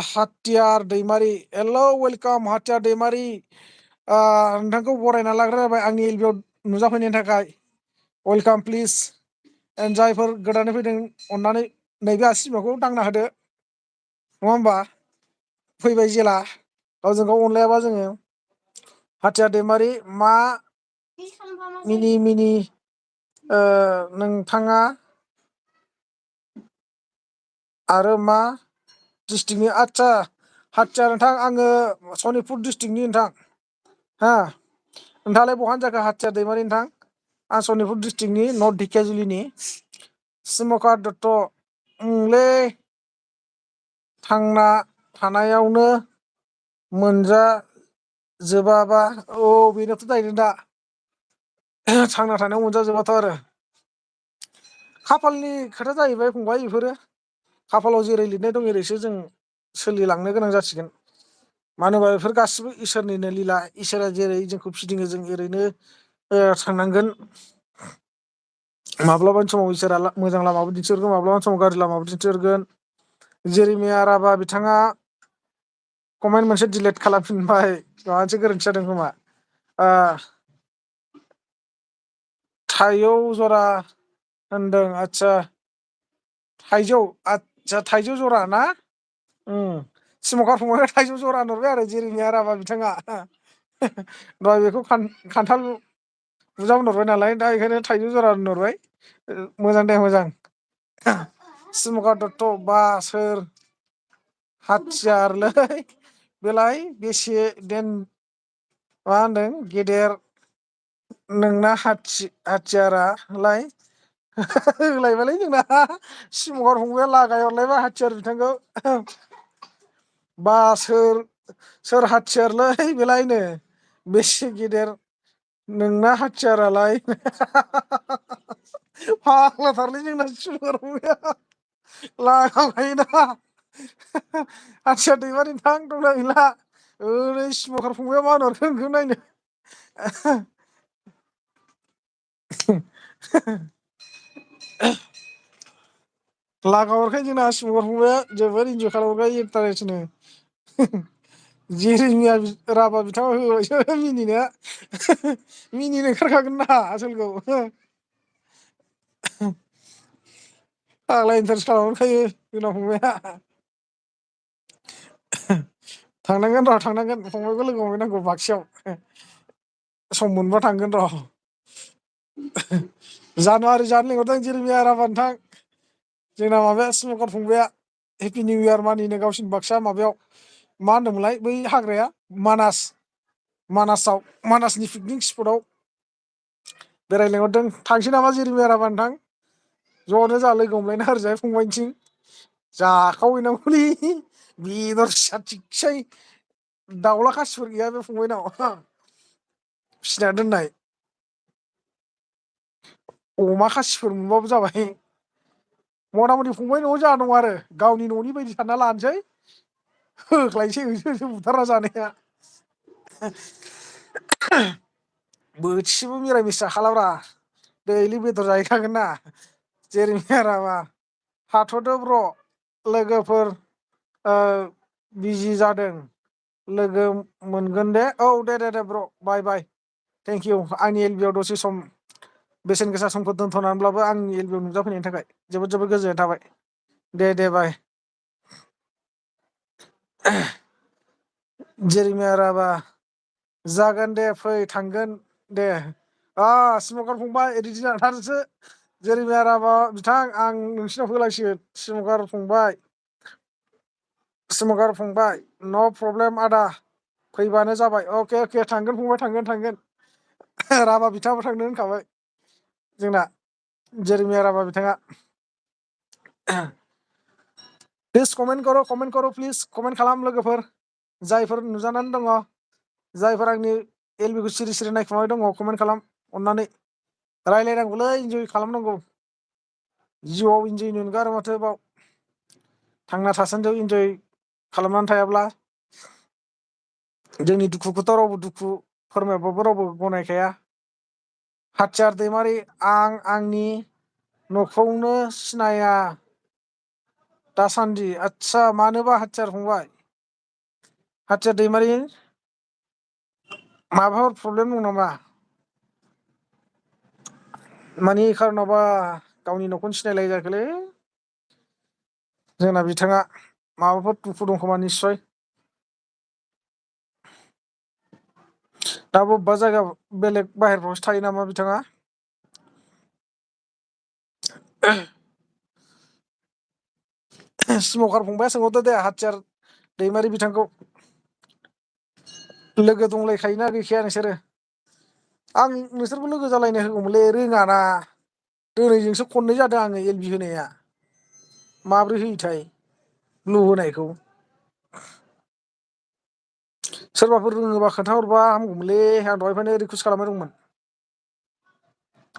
हाथियार दैमारि हेल' वेलकाम हाथियार दैमारि। नोंथांखौ बरायना लाग्रोनाय जाबाय आंनि एल बि आव नुजाफैनायनि थाखाय। वेलकाम प्लिज जायफोर गोदानै फैदों अननानै नैबे आसि बिमाखौ दांना होदो। नङा होमबा फैबाय जेला। गावजों गाव अनलायाबा जोङो हाथियार दैमारि मा मिनि नोंथाङा आरो मा डिस्ट्रिक्टनि आदसा हाथियार नोंथां आङो सनितपुर डिस्ट्रिक्टनि नोंथां हा नोंथाङालाय बहानि जाखो हाथियार दैमारि नोंथां आं सनितपुर डिस्ट्रिक्टनि नर्थ धिखियाजुलिनि स्मकार दत्त ओंलै थांना थानायावनो मोनजाजोबाबा औ बेनोथ' जाहैदों दा थांना थानायाव मोनजाजोबाथ' आरो खाफालनि खोथा जाहैबाय फंबाय बेफोरो खाफालाव जेरै लिरनाय दं ओरैसो जों सोलिलांनो गोनां जासिगोन मानो होनबा बेफोर गासिबो इसोरनिनो लिला इसोरा जेरै जोंखौ फिदिङो जों ओरैनो थांनांगोन माब्लाबानि समाव इसोरा मोजां लामाबो दिन्थिहरगोन माब्लाबानि समाव गाज्रि लामाबो दिन्थिहरगोन जेरिमिया राभा बिथाङा कमेन्ट मोनसे डिलेट खालामफिनबाय माबा मोनसे गोरोन्थि जादों खोमा थायौ जरा होनदों आदसा थाइजौ आदसा थाइजौ जरा ना स्मकार फंबाया थाइजौ जरा होनहरबाय आरो जेरिमिया राभा बिथाङा दहाय बेखौ खान्थाल बुरजा होनहरबाय नालाय दा बेखायनो थाइजौ जरा होनहरबाय मोजां दे मोजां स्मकार दत्त बा सोर हाथियारलै बेलाय बेसे मा होनदों गेदेर नोंना हाथियारालाय होलायबायलै जोंना स्मगार फंबाया लागाय हरलायबा हाथियार बिथांखौ बा सोर हाथियारलै बेलायनो बेसे गेदेर नोंना हाथियारालाय फाग्लाथारलै जोंना स्मगार फंबाया लागाम खायोना हाथियार दैमारि नोंथां दंना गैला ओरै स्मकार फंबाया मा होनहरखो नोंखौ नायनो लागाम हरखायो जोंना स्मगार फंबाया जोबोर इन्जय खालामहरखायो इन्टारेस्टनो जेरिमिया राभा बिथाङा होबायसो मिनिनो ओंखारखागोन ना आसोलखौ फाग्ला इन्टारेस्ट खालामहरखायो जोंना फंबाया थांनांगोन र' थांनांगोन फंबायखौ लोगो हमहैनांगौ बाक्सायाव सम मोनबा थांगोन र' जानुवारि जानो लिंहरदों जेरिमिया राभा नोंथां जोंना माबाया स्मकार फंबाया हेपि निउ इयार मानिनो गावसिनि बाक्सा माबायाव मा होनदोंमोनलाय बै हाग्राया मानासनि पिकनिक स्पटआव बेरायनो लिंहरदों थांसै नामा जेरिमिया राभा नोंथां ज'नो जोंहा लोगो हमलायना ओरैजाय फंबायनिथिं जाखावहैनांगौलै बेदर फिसा थिगसे दाउला खासिफोर गैया बे फंबायनाव फिसिना दोननाय अमा खासिफोर मोनबाबो जाबाय मथा मथि फंबाय न'आव जा दं आरो गावनि न'नि बायदि सानना लानोसै होख्लायनोसै होसो होसो बुथारना जानाया बोथिसेबो मिरामिस जाखालाब्रा दैलि बेदर जाहैखागोन ना जेरैमिया राभा थाथ'दो ब्र' लोगोफोर बिजि जादों लोगो मोनगोन दे औ दे ब्र' बाय बाय थेंकिउ आंनि एलबि आव दसे सम बेसेन गोसा समखौ दोनथ'नानैब्लाबो आंनि एलबि आव नुजाफैनायनि थाखाय जोबोद जोबोद गोजोननाय थाबाय दे बाय जेरिमिया राभा जागोन दे फै थांगोन दे स्मकार फंबाय रेडि जाना था नोंसोर जेरिमिया राभा बिथां आं नोंसिनाव होलांसिगोन स्मकार फंबाय न' प्रब्लेम आदा फैबानो जाबाय अके थांगोन फंबाय थांगोन राभा बिथाङाबो थांनो होनखाबाय जोंना जेरिमिया राभा बिथाङा प्लिज कमेन्ट कर' प्लिज कमेन्ट खालाम लोगोफोर जायफोर नुजानानै दङ जायफोर आंनि एलबिखौ सिरि सिरि नायखुमाबाय दङ कमेन्ट खालाम अननानै रायलायनांगौलै इन्जय खालामनांगौ जिउआव इन्जयनि अनगा आरो माथो बाव थांना थासान्दियाव इन्जय खालामनानै थायाब्ला जोंनि दुखुखौथ' रावबो दुखु फोरमायबाबो रावबो गनायखाया हाथियार दैमारि आं आंनि न'खौनो सिनाया दासान्दि आदसा मानोबा हाथियार फंबाय हाथियार दैमारि माबाफोर प्रब्लेम दं नामा मानि खारनावबा गावनि न'खौनो सिनायलायै जाखोलै जोंना बिथाङा माबाफोर दुखु दं खोमा निस्सय दा बबेबा जायगा बेलेग बाहेरफ्रावसो थायो नामा बिथाङा? स्मकार फंबाया सोंहरदो दे हाथियार दैमारि बिथांखौ। लोगो दंलायखायोना गैखाया नोंसोरो? आं नोंसोरखौ लोगो जालायनो होगौमोनलै रोङाना। दिनैजोंसो खननै जादों आङो एलबि होनाया। माब्रै होयोथाय ग्लु होनायखौ? सोरबाफोर रोङोबा खोन्थाहरबा हामगौमोनलै आं दहायनिफ्रायनो रिकुइस्ट खालामबाय दंमोन।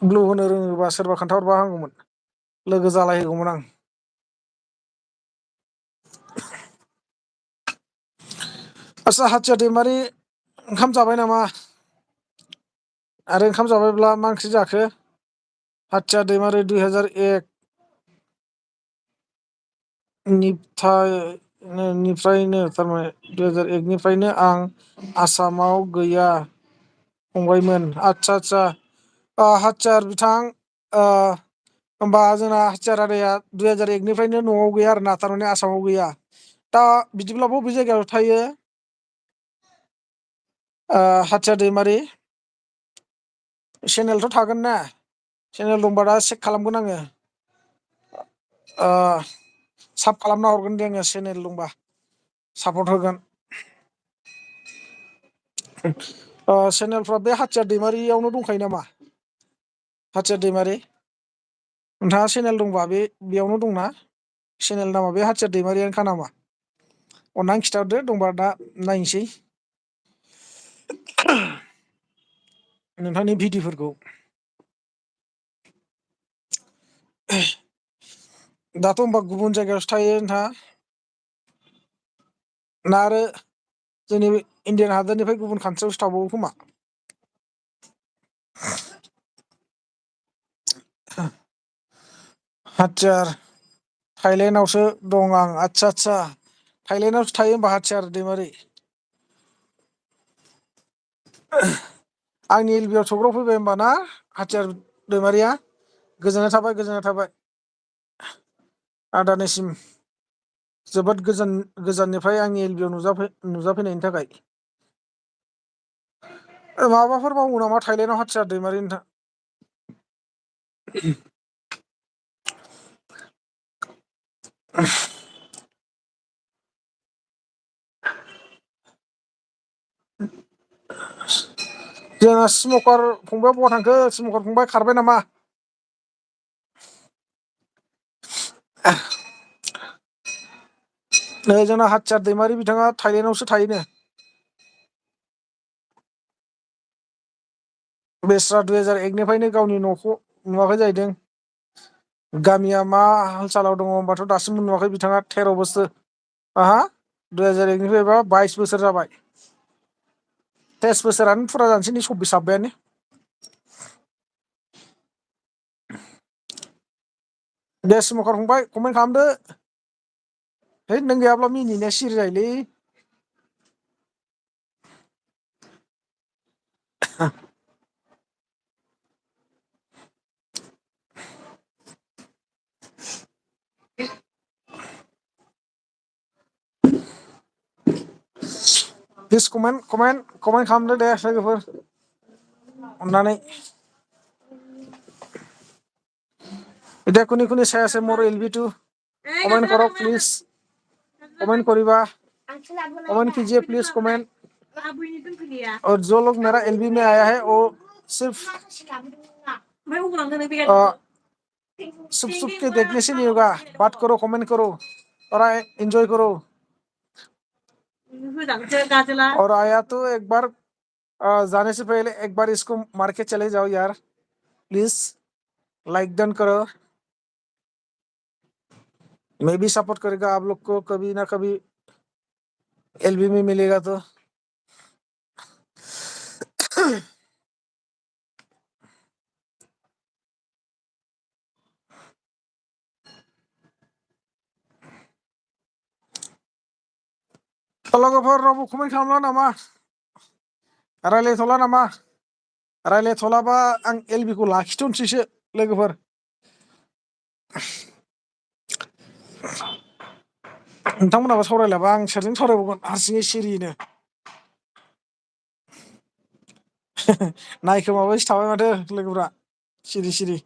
ग्लु होनो रोङोबा सोरबा खोन्थाहरबा हामगौमोन। लोगो जालायहैगौमोन आं। आदसा हाथियार दैमारि ओंखाम जाबाय नामा? आरो ओंखाम जाबायब्ला मा ओंख्रि जाखो? हाथियार दैमारि 2001 निफ्रायनो थारमाने 2001निफ्रायनो आं आसामाव गैया फंबायमोन। आदसा हाथियार बिथां होमबा जोंना हाथियार आदाया 2001निफ्रायनो न'आव गैया आरोना थारमाने आसामाव गैया। दा बिदिब्ला बबे जायगायाव थायो हाथियार दैमारि? चेनेलथ' थागोन ना? चेनेल दंबा दा चेक खालामगोन आङो। साब खालामना हरगोन दे आङो चेनेल दंबा सापर्ट होगोन। चेनेलफ्रा बे हाथियार दैमारियावनो दंखायो नामा? हाथियार दैमारि नोंथाङा चेनेल दंबा बेयावनो दंना? चेनेल नामा बे हाथियार दैमारियानोखा नामा? अननानै खिथाहरदो दंबा दा नायनोसै। नोंथांनि भिडिअफोरखौ। दाथ' होनबा गुबुन जायगायावसो थायो नोंथाङा? ना आरो जोंनि इण्डियान हादोरनिफ्राय गुबुन कान्ट्रियावसो थाबावो खोमा? हाथियार थाइलेण्डआवसो दं आं। आदसा थाइलेण्डआवसो थायो होमबा हाथियार दैमारि? आंनि एलबिआव सौग्रावफैबाय होमबा ना हाथियार दैमारिया? गोजोननाय थाबाय गोजोननाय थाबाय आदानिसिम जोबोद गोजाननिफ्राय आंनि एलबिआव नुजाफैनायनि थाखाय। माबाफोर मावो नामा थाइलेण्डआव हाथियार दैमारि नोंथां? जोंना स्मकार फंबाया बहा थांखो स्मकार फंबाय खारबाय नामा? नै जोंना हाथियार दैमारि बिथाङा थाइलेण्डआवसो थायोनो। बेस्रा 2001निफ्रायनो गावनि न'खौ नुवाखै जाहैदों। गामिया मा हाल सालाव दङ होनबाथ' दासिमबो नुवाखै बिथाङा 13 बोसोर 2001निफ्रायबा 22 बोसोर जाबाय। 23 बोसोरानो फुरा जानोसै नै 24 हाबबायानो। दे स्मकार फंबाय कमेन्ट खालामदो। है नों गैयाब्ला मिनिनाया सिरि जायोलै। प्लिज कमेन्ट खालामदो दे लोगोफोर अननानै। देखो कुनी चाই আছে মোৰ এলবিটো কমেন্ট কৰক প্লিজ। कमेंट करिबा कमेंट कीजिए प्लीज कमेंट। और जो लोग मेरा एलबी में आया है वो सिर्फ छुप छुप के देखने से नहीं होगा। बात करो कमेंट करो और एंजॉय करो। और आया तो एक बार जाने से पहले एक बार इसको मार के चले जाओ यार प्लीज। लाइक डन करो। मैं भी सपोर्ट करेगा आप लोग को कभी ना कभी एलबी में मिलेगा तो। लोगोफोर रावबो कमेन्ट खालामला नामा? रायलायथ'ला नामा? रायलायथ'लाबा आं एलबिखौ लाखिथ'नोसैसो लोगोफोर। नोंथांमोनाबो सावरायलाबा आं सोरजों सावरायबावगोन हारसिङै सिरियैनो। नायखोमाबायसो थाबाय माथो लोगोफ्रा सिरि सिरि।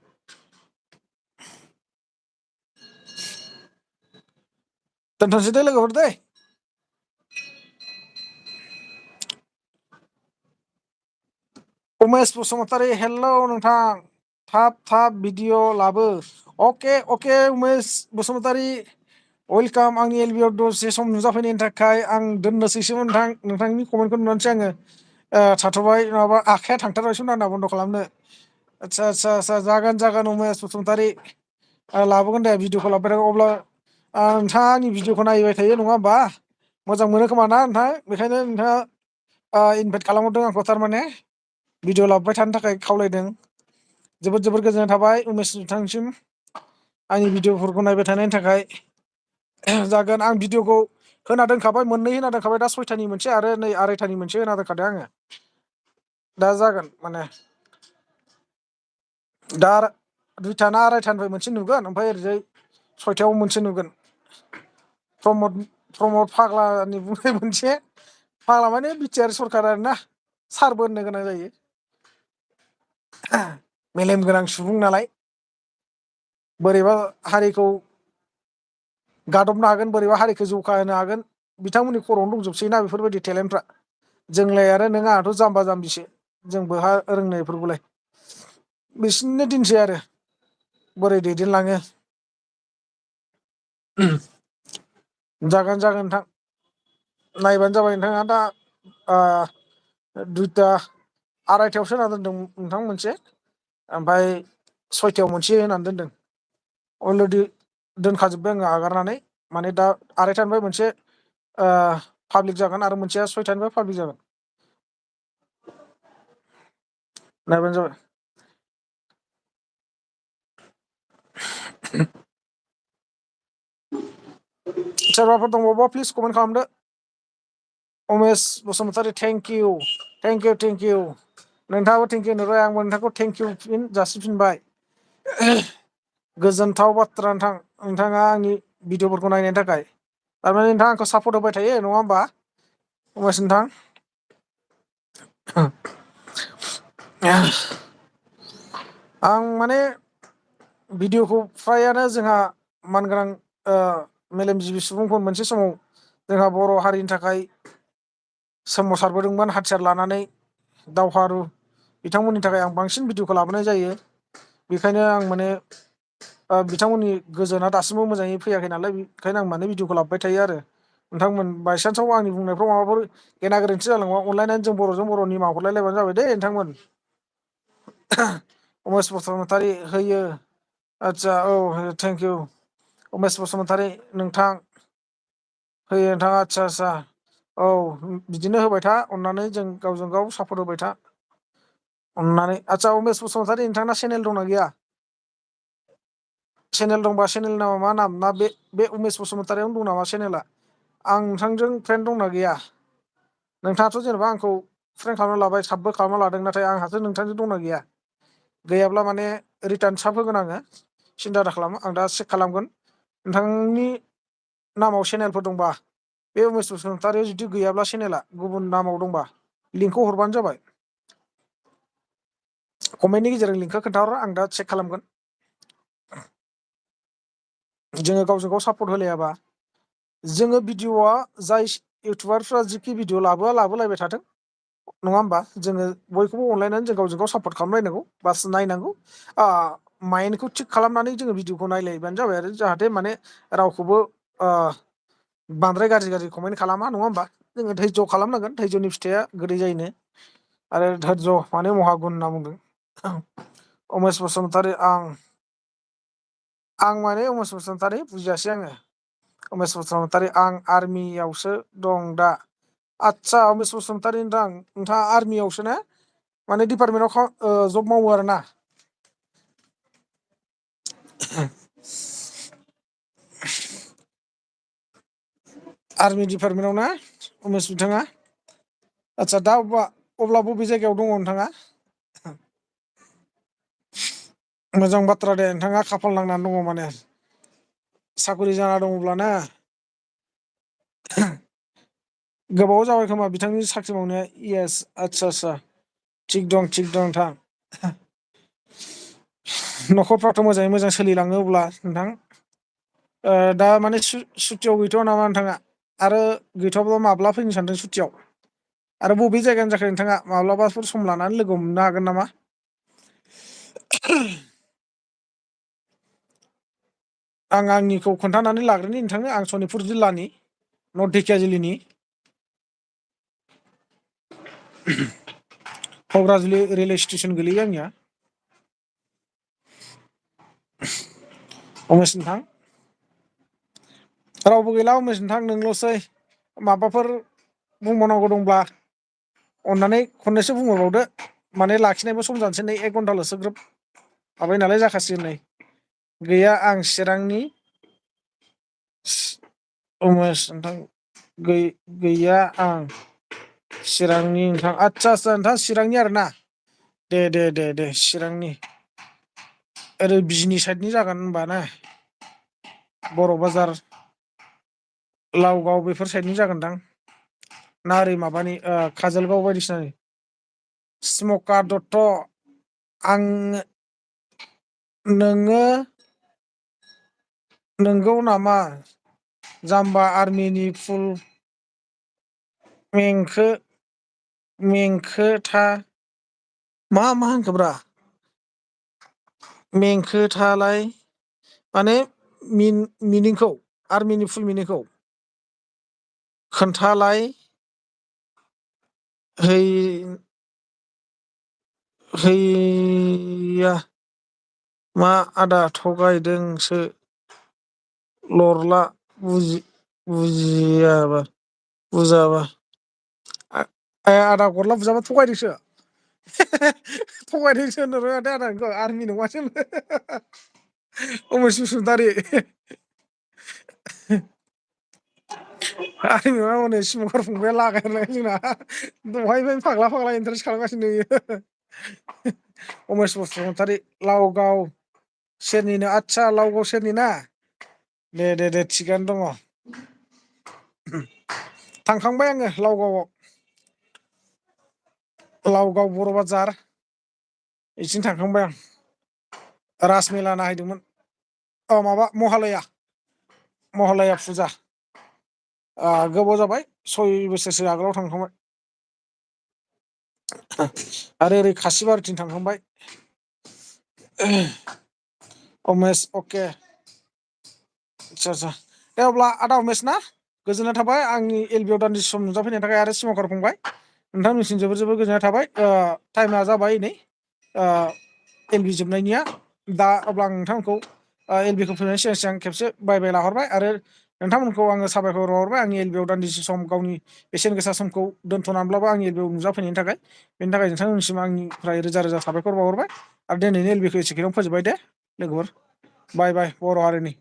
दोनथ'सै दे लोगोफोर दे। उमेश बसुमतारी हेलौ नोंथां थाब भिडिअ लाबो। अके उमेश बसुमतारी वेलकाम आंनि एलबिआव दसे सम नुजाफैनायनि थाखाय। आं दोननोसैसोमोन नोंथांनि कमेन्टखौ नुनानैसो आङो थाथ'बाय, नङाबा आखाइया थांथारबायसोमोन आंना बन्द' खालामनो। आदसा जागोन उमेश बसुमतारी लाबोगोन दे भिडिअखौ लाबोबाय थागोन। अब्ला नोंथाङा आंनि भिडिअखौ नायबाय थायो नङा होमबा? मोजां मोनो खोमा ना नोंथां? बेखायनो नोंथाङा इनभाइट खालामहरदों आंखौ थारमाने भिडिअ लाबोबाय थानो थाखाय खावलायदों। जोबोद गोजोननाय थाबाय उमेश नोंथांनिसिम आंनि भिडिअफोरखौ नायबाय थानायनि थाखाय। जागोन, आं भिडिअखौ होना दोनखाबाय, मोननै होना दोनखाबाय, दा 6थानि मोनसे आरो नै 2:30नि मोनसे होना दोनखादों आङो। दा जागोन माने दा 2था ना 2:30निफ्राय मोनसे नुगोन, ओमफ्राय ओरैजाय 6थायाव मोनसे नुगोन। प्रमद फाग्लानि बुंनाय मोनसे, फाग्ला माने बिटिआर सरखार आरोना, सारबो होननो गोनां जायो। मेलेम गोनां सुबुं नालाय बोरैबा हारिखौ गादबनो हागोन, बोरैबा हारिखौ जौगाहोनो हागोन, बिथांमोननि खर'आवनो दंजोबसै ना बेफोरबायदि टेलेन्टफ्रा। जोंलाय आरो नों आंहाथ' जाम्बा जाम्बिसो, जों बहा रोंनायफोरखौलाय। बिसोरनिनो दिनसै आरो बोरै दैदेनलाङो। जागोन नोंथां, नायबानो जाबाय नोंथाङा। दा 2ता 2:30आवसो होना दोनदों नोंथां मोनसे, ओमफ्राय 6थायाव मोनसे होनानै दोनदों। अलरेडि दोनखाजोब्बाय आङो आगारनानै, माने दा 2:30निफ्राय मोनसे पाब्लिक जागोन आरो मोनसेया 6थानिफ्राय पाब्लिक जागोन। नायबानो जाबाय। सोरबाफोर दंबावोबा प्लिज कमेन्ट खालामदो। उमेश बसुमतारी थेंकिउ। नोंथाङाबो थेंकिउ होनहरबाय, आंबो नोंथांखौ थेंकिउ जासिफिनबाय। गोजोनथाव बाथ्रा नोंथां, नोंथाङा आंनि भिडिअफोरखौ नायनायनि थाखाय। थारमाने नोंथाङा आंखौ सापर्ट होबाय थायो नङा होमबा उमेश नोंथां? आं माने भिडिअखौ फ्रायानो जोंहा मानगोनां मेलेमजिबि सुबुंफोर मोनसे समाव जोंहा बर' हारिनि थाखाय सोमावसारबोदोंमोन हाथियार लानानै दावहारु, बिथांमोननि थाखाय आं बांसिन भिडिअखौ लाबोनाय जायो। बेखायनो आं माने बिथांमोननि गोजोना दासिमबो मोजाङै फैयाखै नालाय, बेखायनो आं माने भिडिअखौ लाबोबाय थायो आरो। नोंथांमोन बायसान्सआव आंनि बुंनायफ्राव माबाफोर गेना गोरोन्थि जालांबा अनलायनानै जों बर'जों बर' निमाहा हरलायलायबानो जाबाय दे नोंथांमोन। उमेश बसुमतारी होयो। आदसा औ थेंकिउ उमेश बसुमतारी नोंथां। होयो नोंथाङा, आदसा औ बिदिनो होबाय था अननानै, जों गावजों गाव सापर्ट होबाय था अननानै। आदसा उमेश बसुमतारी नोंथांना चेनेल दंना गैया? चेनेल दंबा चेनेलनि नामा मा नाम? ना बे उमेश बसुमतारियावनो दं नामा चेनेला? आं नोंथांजों फ्रेन्ड दंना गैया? नोंथाङाथ' जेनेबा आंखौ फ्रेन्ड खालामना लाबाय, साबबो खालामना लादों, नाथाय आंहासो नोंथांजों दंना गैया? गैयाब्ला माने रिटार्न साब होगोन आङो, सिन्था दा खालाम, आं दा चेक खालामगोन। नोंथांनि नामाव चेनेलफोर दंबा, बे उमेश बसुमतारियाव जुदि गैयाब्ला चेनेला, गुबुन नामाव दंबा लिंकखौ हरबानो जाबाय। कमेन्टनि गेजेरजों लिंकखौ खोन्थाहर, आं दा चेक खालामगोन। जोङो गावजों गाव सापर्ट होलायाबा, जोङो भिडिअआ जाय इउटुबारफ्रा जिखि भिडिअ लाबोलायबाय थाथों नङा होमबा? जोङो बयखौबो अनलायनानै जों गावजों गाव सापर्ट खालामलायनांगौ, बास नायनांगौ। माइन्डखौ थिग खालामनानै जोङो भिडिअखौ नायलायबानो जाबाय आरो, जाहाथे माने रावखौबो बांद्राय गाज्रि कमेन्ट खालामा नङा होमबा? जोङो धैज' खालामनांगोन, धैज'नि फिथाइया गोदै जायोनो। आरो धोरज' माने महागुन होनना बुंदों। उमेश बसुमतारी आं माने उमेश बसुमतारी बुजियासै आङो। उमेश बसुमतारी आं आर्मियावसो दं दा। आदसा उमेश बसुमतारी नोंथाङा आर्मियावसो ना? माने डिपार्टमेन्टआव जब मावो आरो ना? आर्मि डिपार्टमेन्टाव ना उमेश बिथाङा? आदसा दा अब्ला बबे जायगायाव दङ नोंथाङा? मोजां बाथ्रा दे, नोंथाङा खाफाल नांनानै दङ माने। साकरि जाना दङब्ला ना? गोबाव जाबाय खोमा बिथांनि साख्रि मावनाया? इयेस, आदसा थिग दं नोंथां। न'खरफ्राथ' मोजाङै मोजां सोलिलाङो अब्ला नोंथां। दा माने सुटियाव गैथ'वा नामा नोंथाङा? आरो गैथ'वाब्ला माब्ला फैनो सानदों सुटियाव? आरो बबे जायगानि जाखो नोंथाङा माब्लाबाफोर सम लानानै लोगो मोननो हागोन नामा? आं आंनिखौ खोन्थानानै लाग्रोनि नोंथांनो आं सनितपुर जिल्लानि नर्थ धिखियाजुलिनि कक्राझार रेलवे स्टेसन गोलैयो आंनिया। उमेश नोंथां रावबो गैला उमेश नोंथां नोंल'सै माबाफोर बुंबावनांगौ दंब्ला अननानै खननैसो बुंहरबावदो माने लाखिनायबो सम जानोसै नै 1 घन्टाल'सो ग्रोब माबाय नालाय जाखासिगोन नै। गैया आं चिरांनि उमेश नोंथां गैया आं चिरांनि नोंथां आदसा नोंथां चिरांनि आरोना दे चिरांनि ओरै बिजनि साइडनि जागोन होनबा ना बर' बाजार लावगाव बेफोर साइडनि जागोनदां ना ओरै माबानि काजलगाव बायदिसिनानि स्मकार दत्त आं नोङो नोंगौ नामा जाम्बा आर्मिनि फुल मेंखो था मा होनखोब्रा मेंखो थालाय माने मिनिंखौ आर्मिनि फुल मिनिंखौ खोन्थालाय हैया मा आदा थगायदोंसो लरला बुजाबा आदा गरला बुजाबा थगायदोंसो थगायदोंसो होननो रोङादे आदा नोंखौ आर्मि नङासो उमेश बसुमतारी आर्मि नङा हनै स्मकार फंबाया लागायलाय जोंना दहायनिफ्रायनो फाग्ला इन्टारेस्ट खालामगासिनो उमेश बसुमतारी लावगाव सेरनिनो आदसा लावगाव सेरनि ना दे थिगानो दङ थांखांबाय आङो लावगावआव लावगाव बर' बाजार बिथिं थांखांबाय आं राजमेला नायहैदोंमोन माबा महालया फुजा गोबाव जाबाय 6 बोसोरसो आगोलाव थांखांबाय आरो ओरै खासिबारिथिं थांखांबाय उमेश अके आदसा दे अब्ला आदा उमेश ना गोजोननाय थाबाय आंनि एलबियाव दान्दिसे सम नुजाफैनायनि थाखाय आरो स्मकार फंबाय नोंथांमोननिसिम जोबोर गोजोननाय थाबाय टाइमा जाबाय नै एलबि जोबनायनिया दा अब्ला आं नोंथांमोनखौ एलबिखौ फैनायनि सिगां खेबसे बाय लाहरबाय आरो नोंथांमोनखौ आङो साबायखर बावहरबाय आंनि एलबियाव दान्दिसे सम गावनि बेसेन गोसा समखौ दोनथ'नानैब्लाबो आंनि एलबियाव नुजाफैनायनि थाखाय बेनि थाखाय नोंथांमोननिसिम आंनिफ्राय रोजा साबायखर बावहरबाय आरो दिनैनि एलबिखौ एसेखिनियावनो फोजोबबाय दे लोगोफोर बाय बर' हारिनि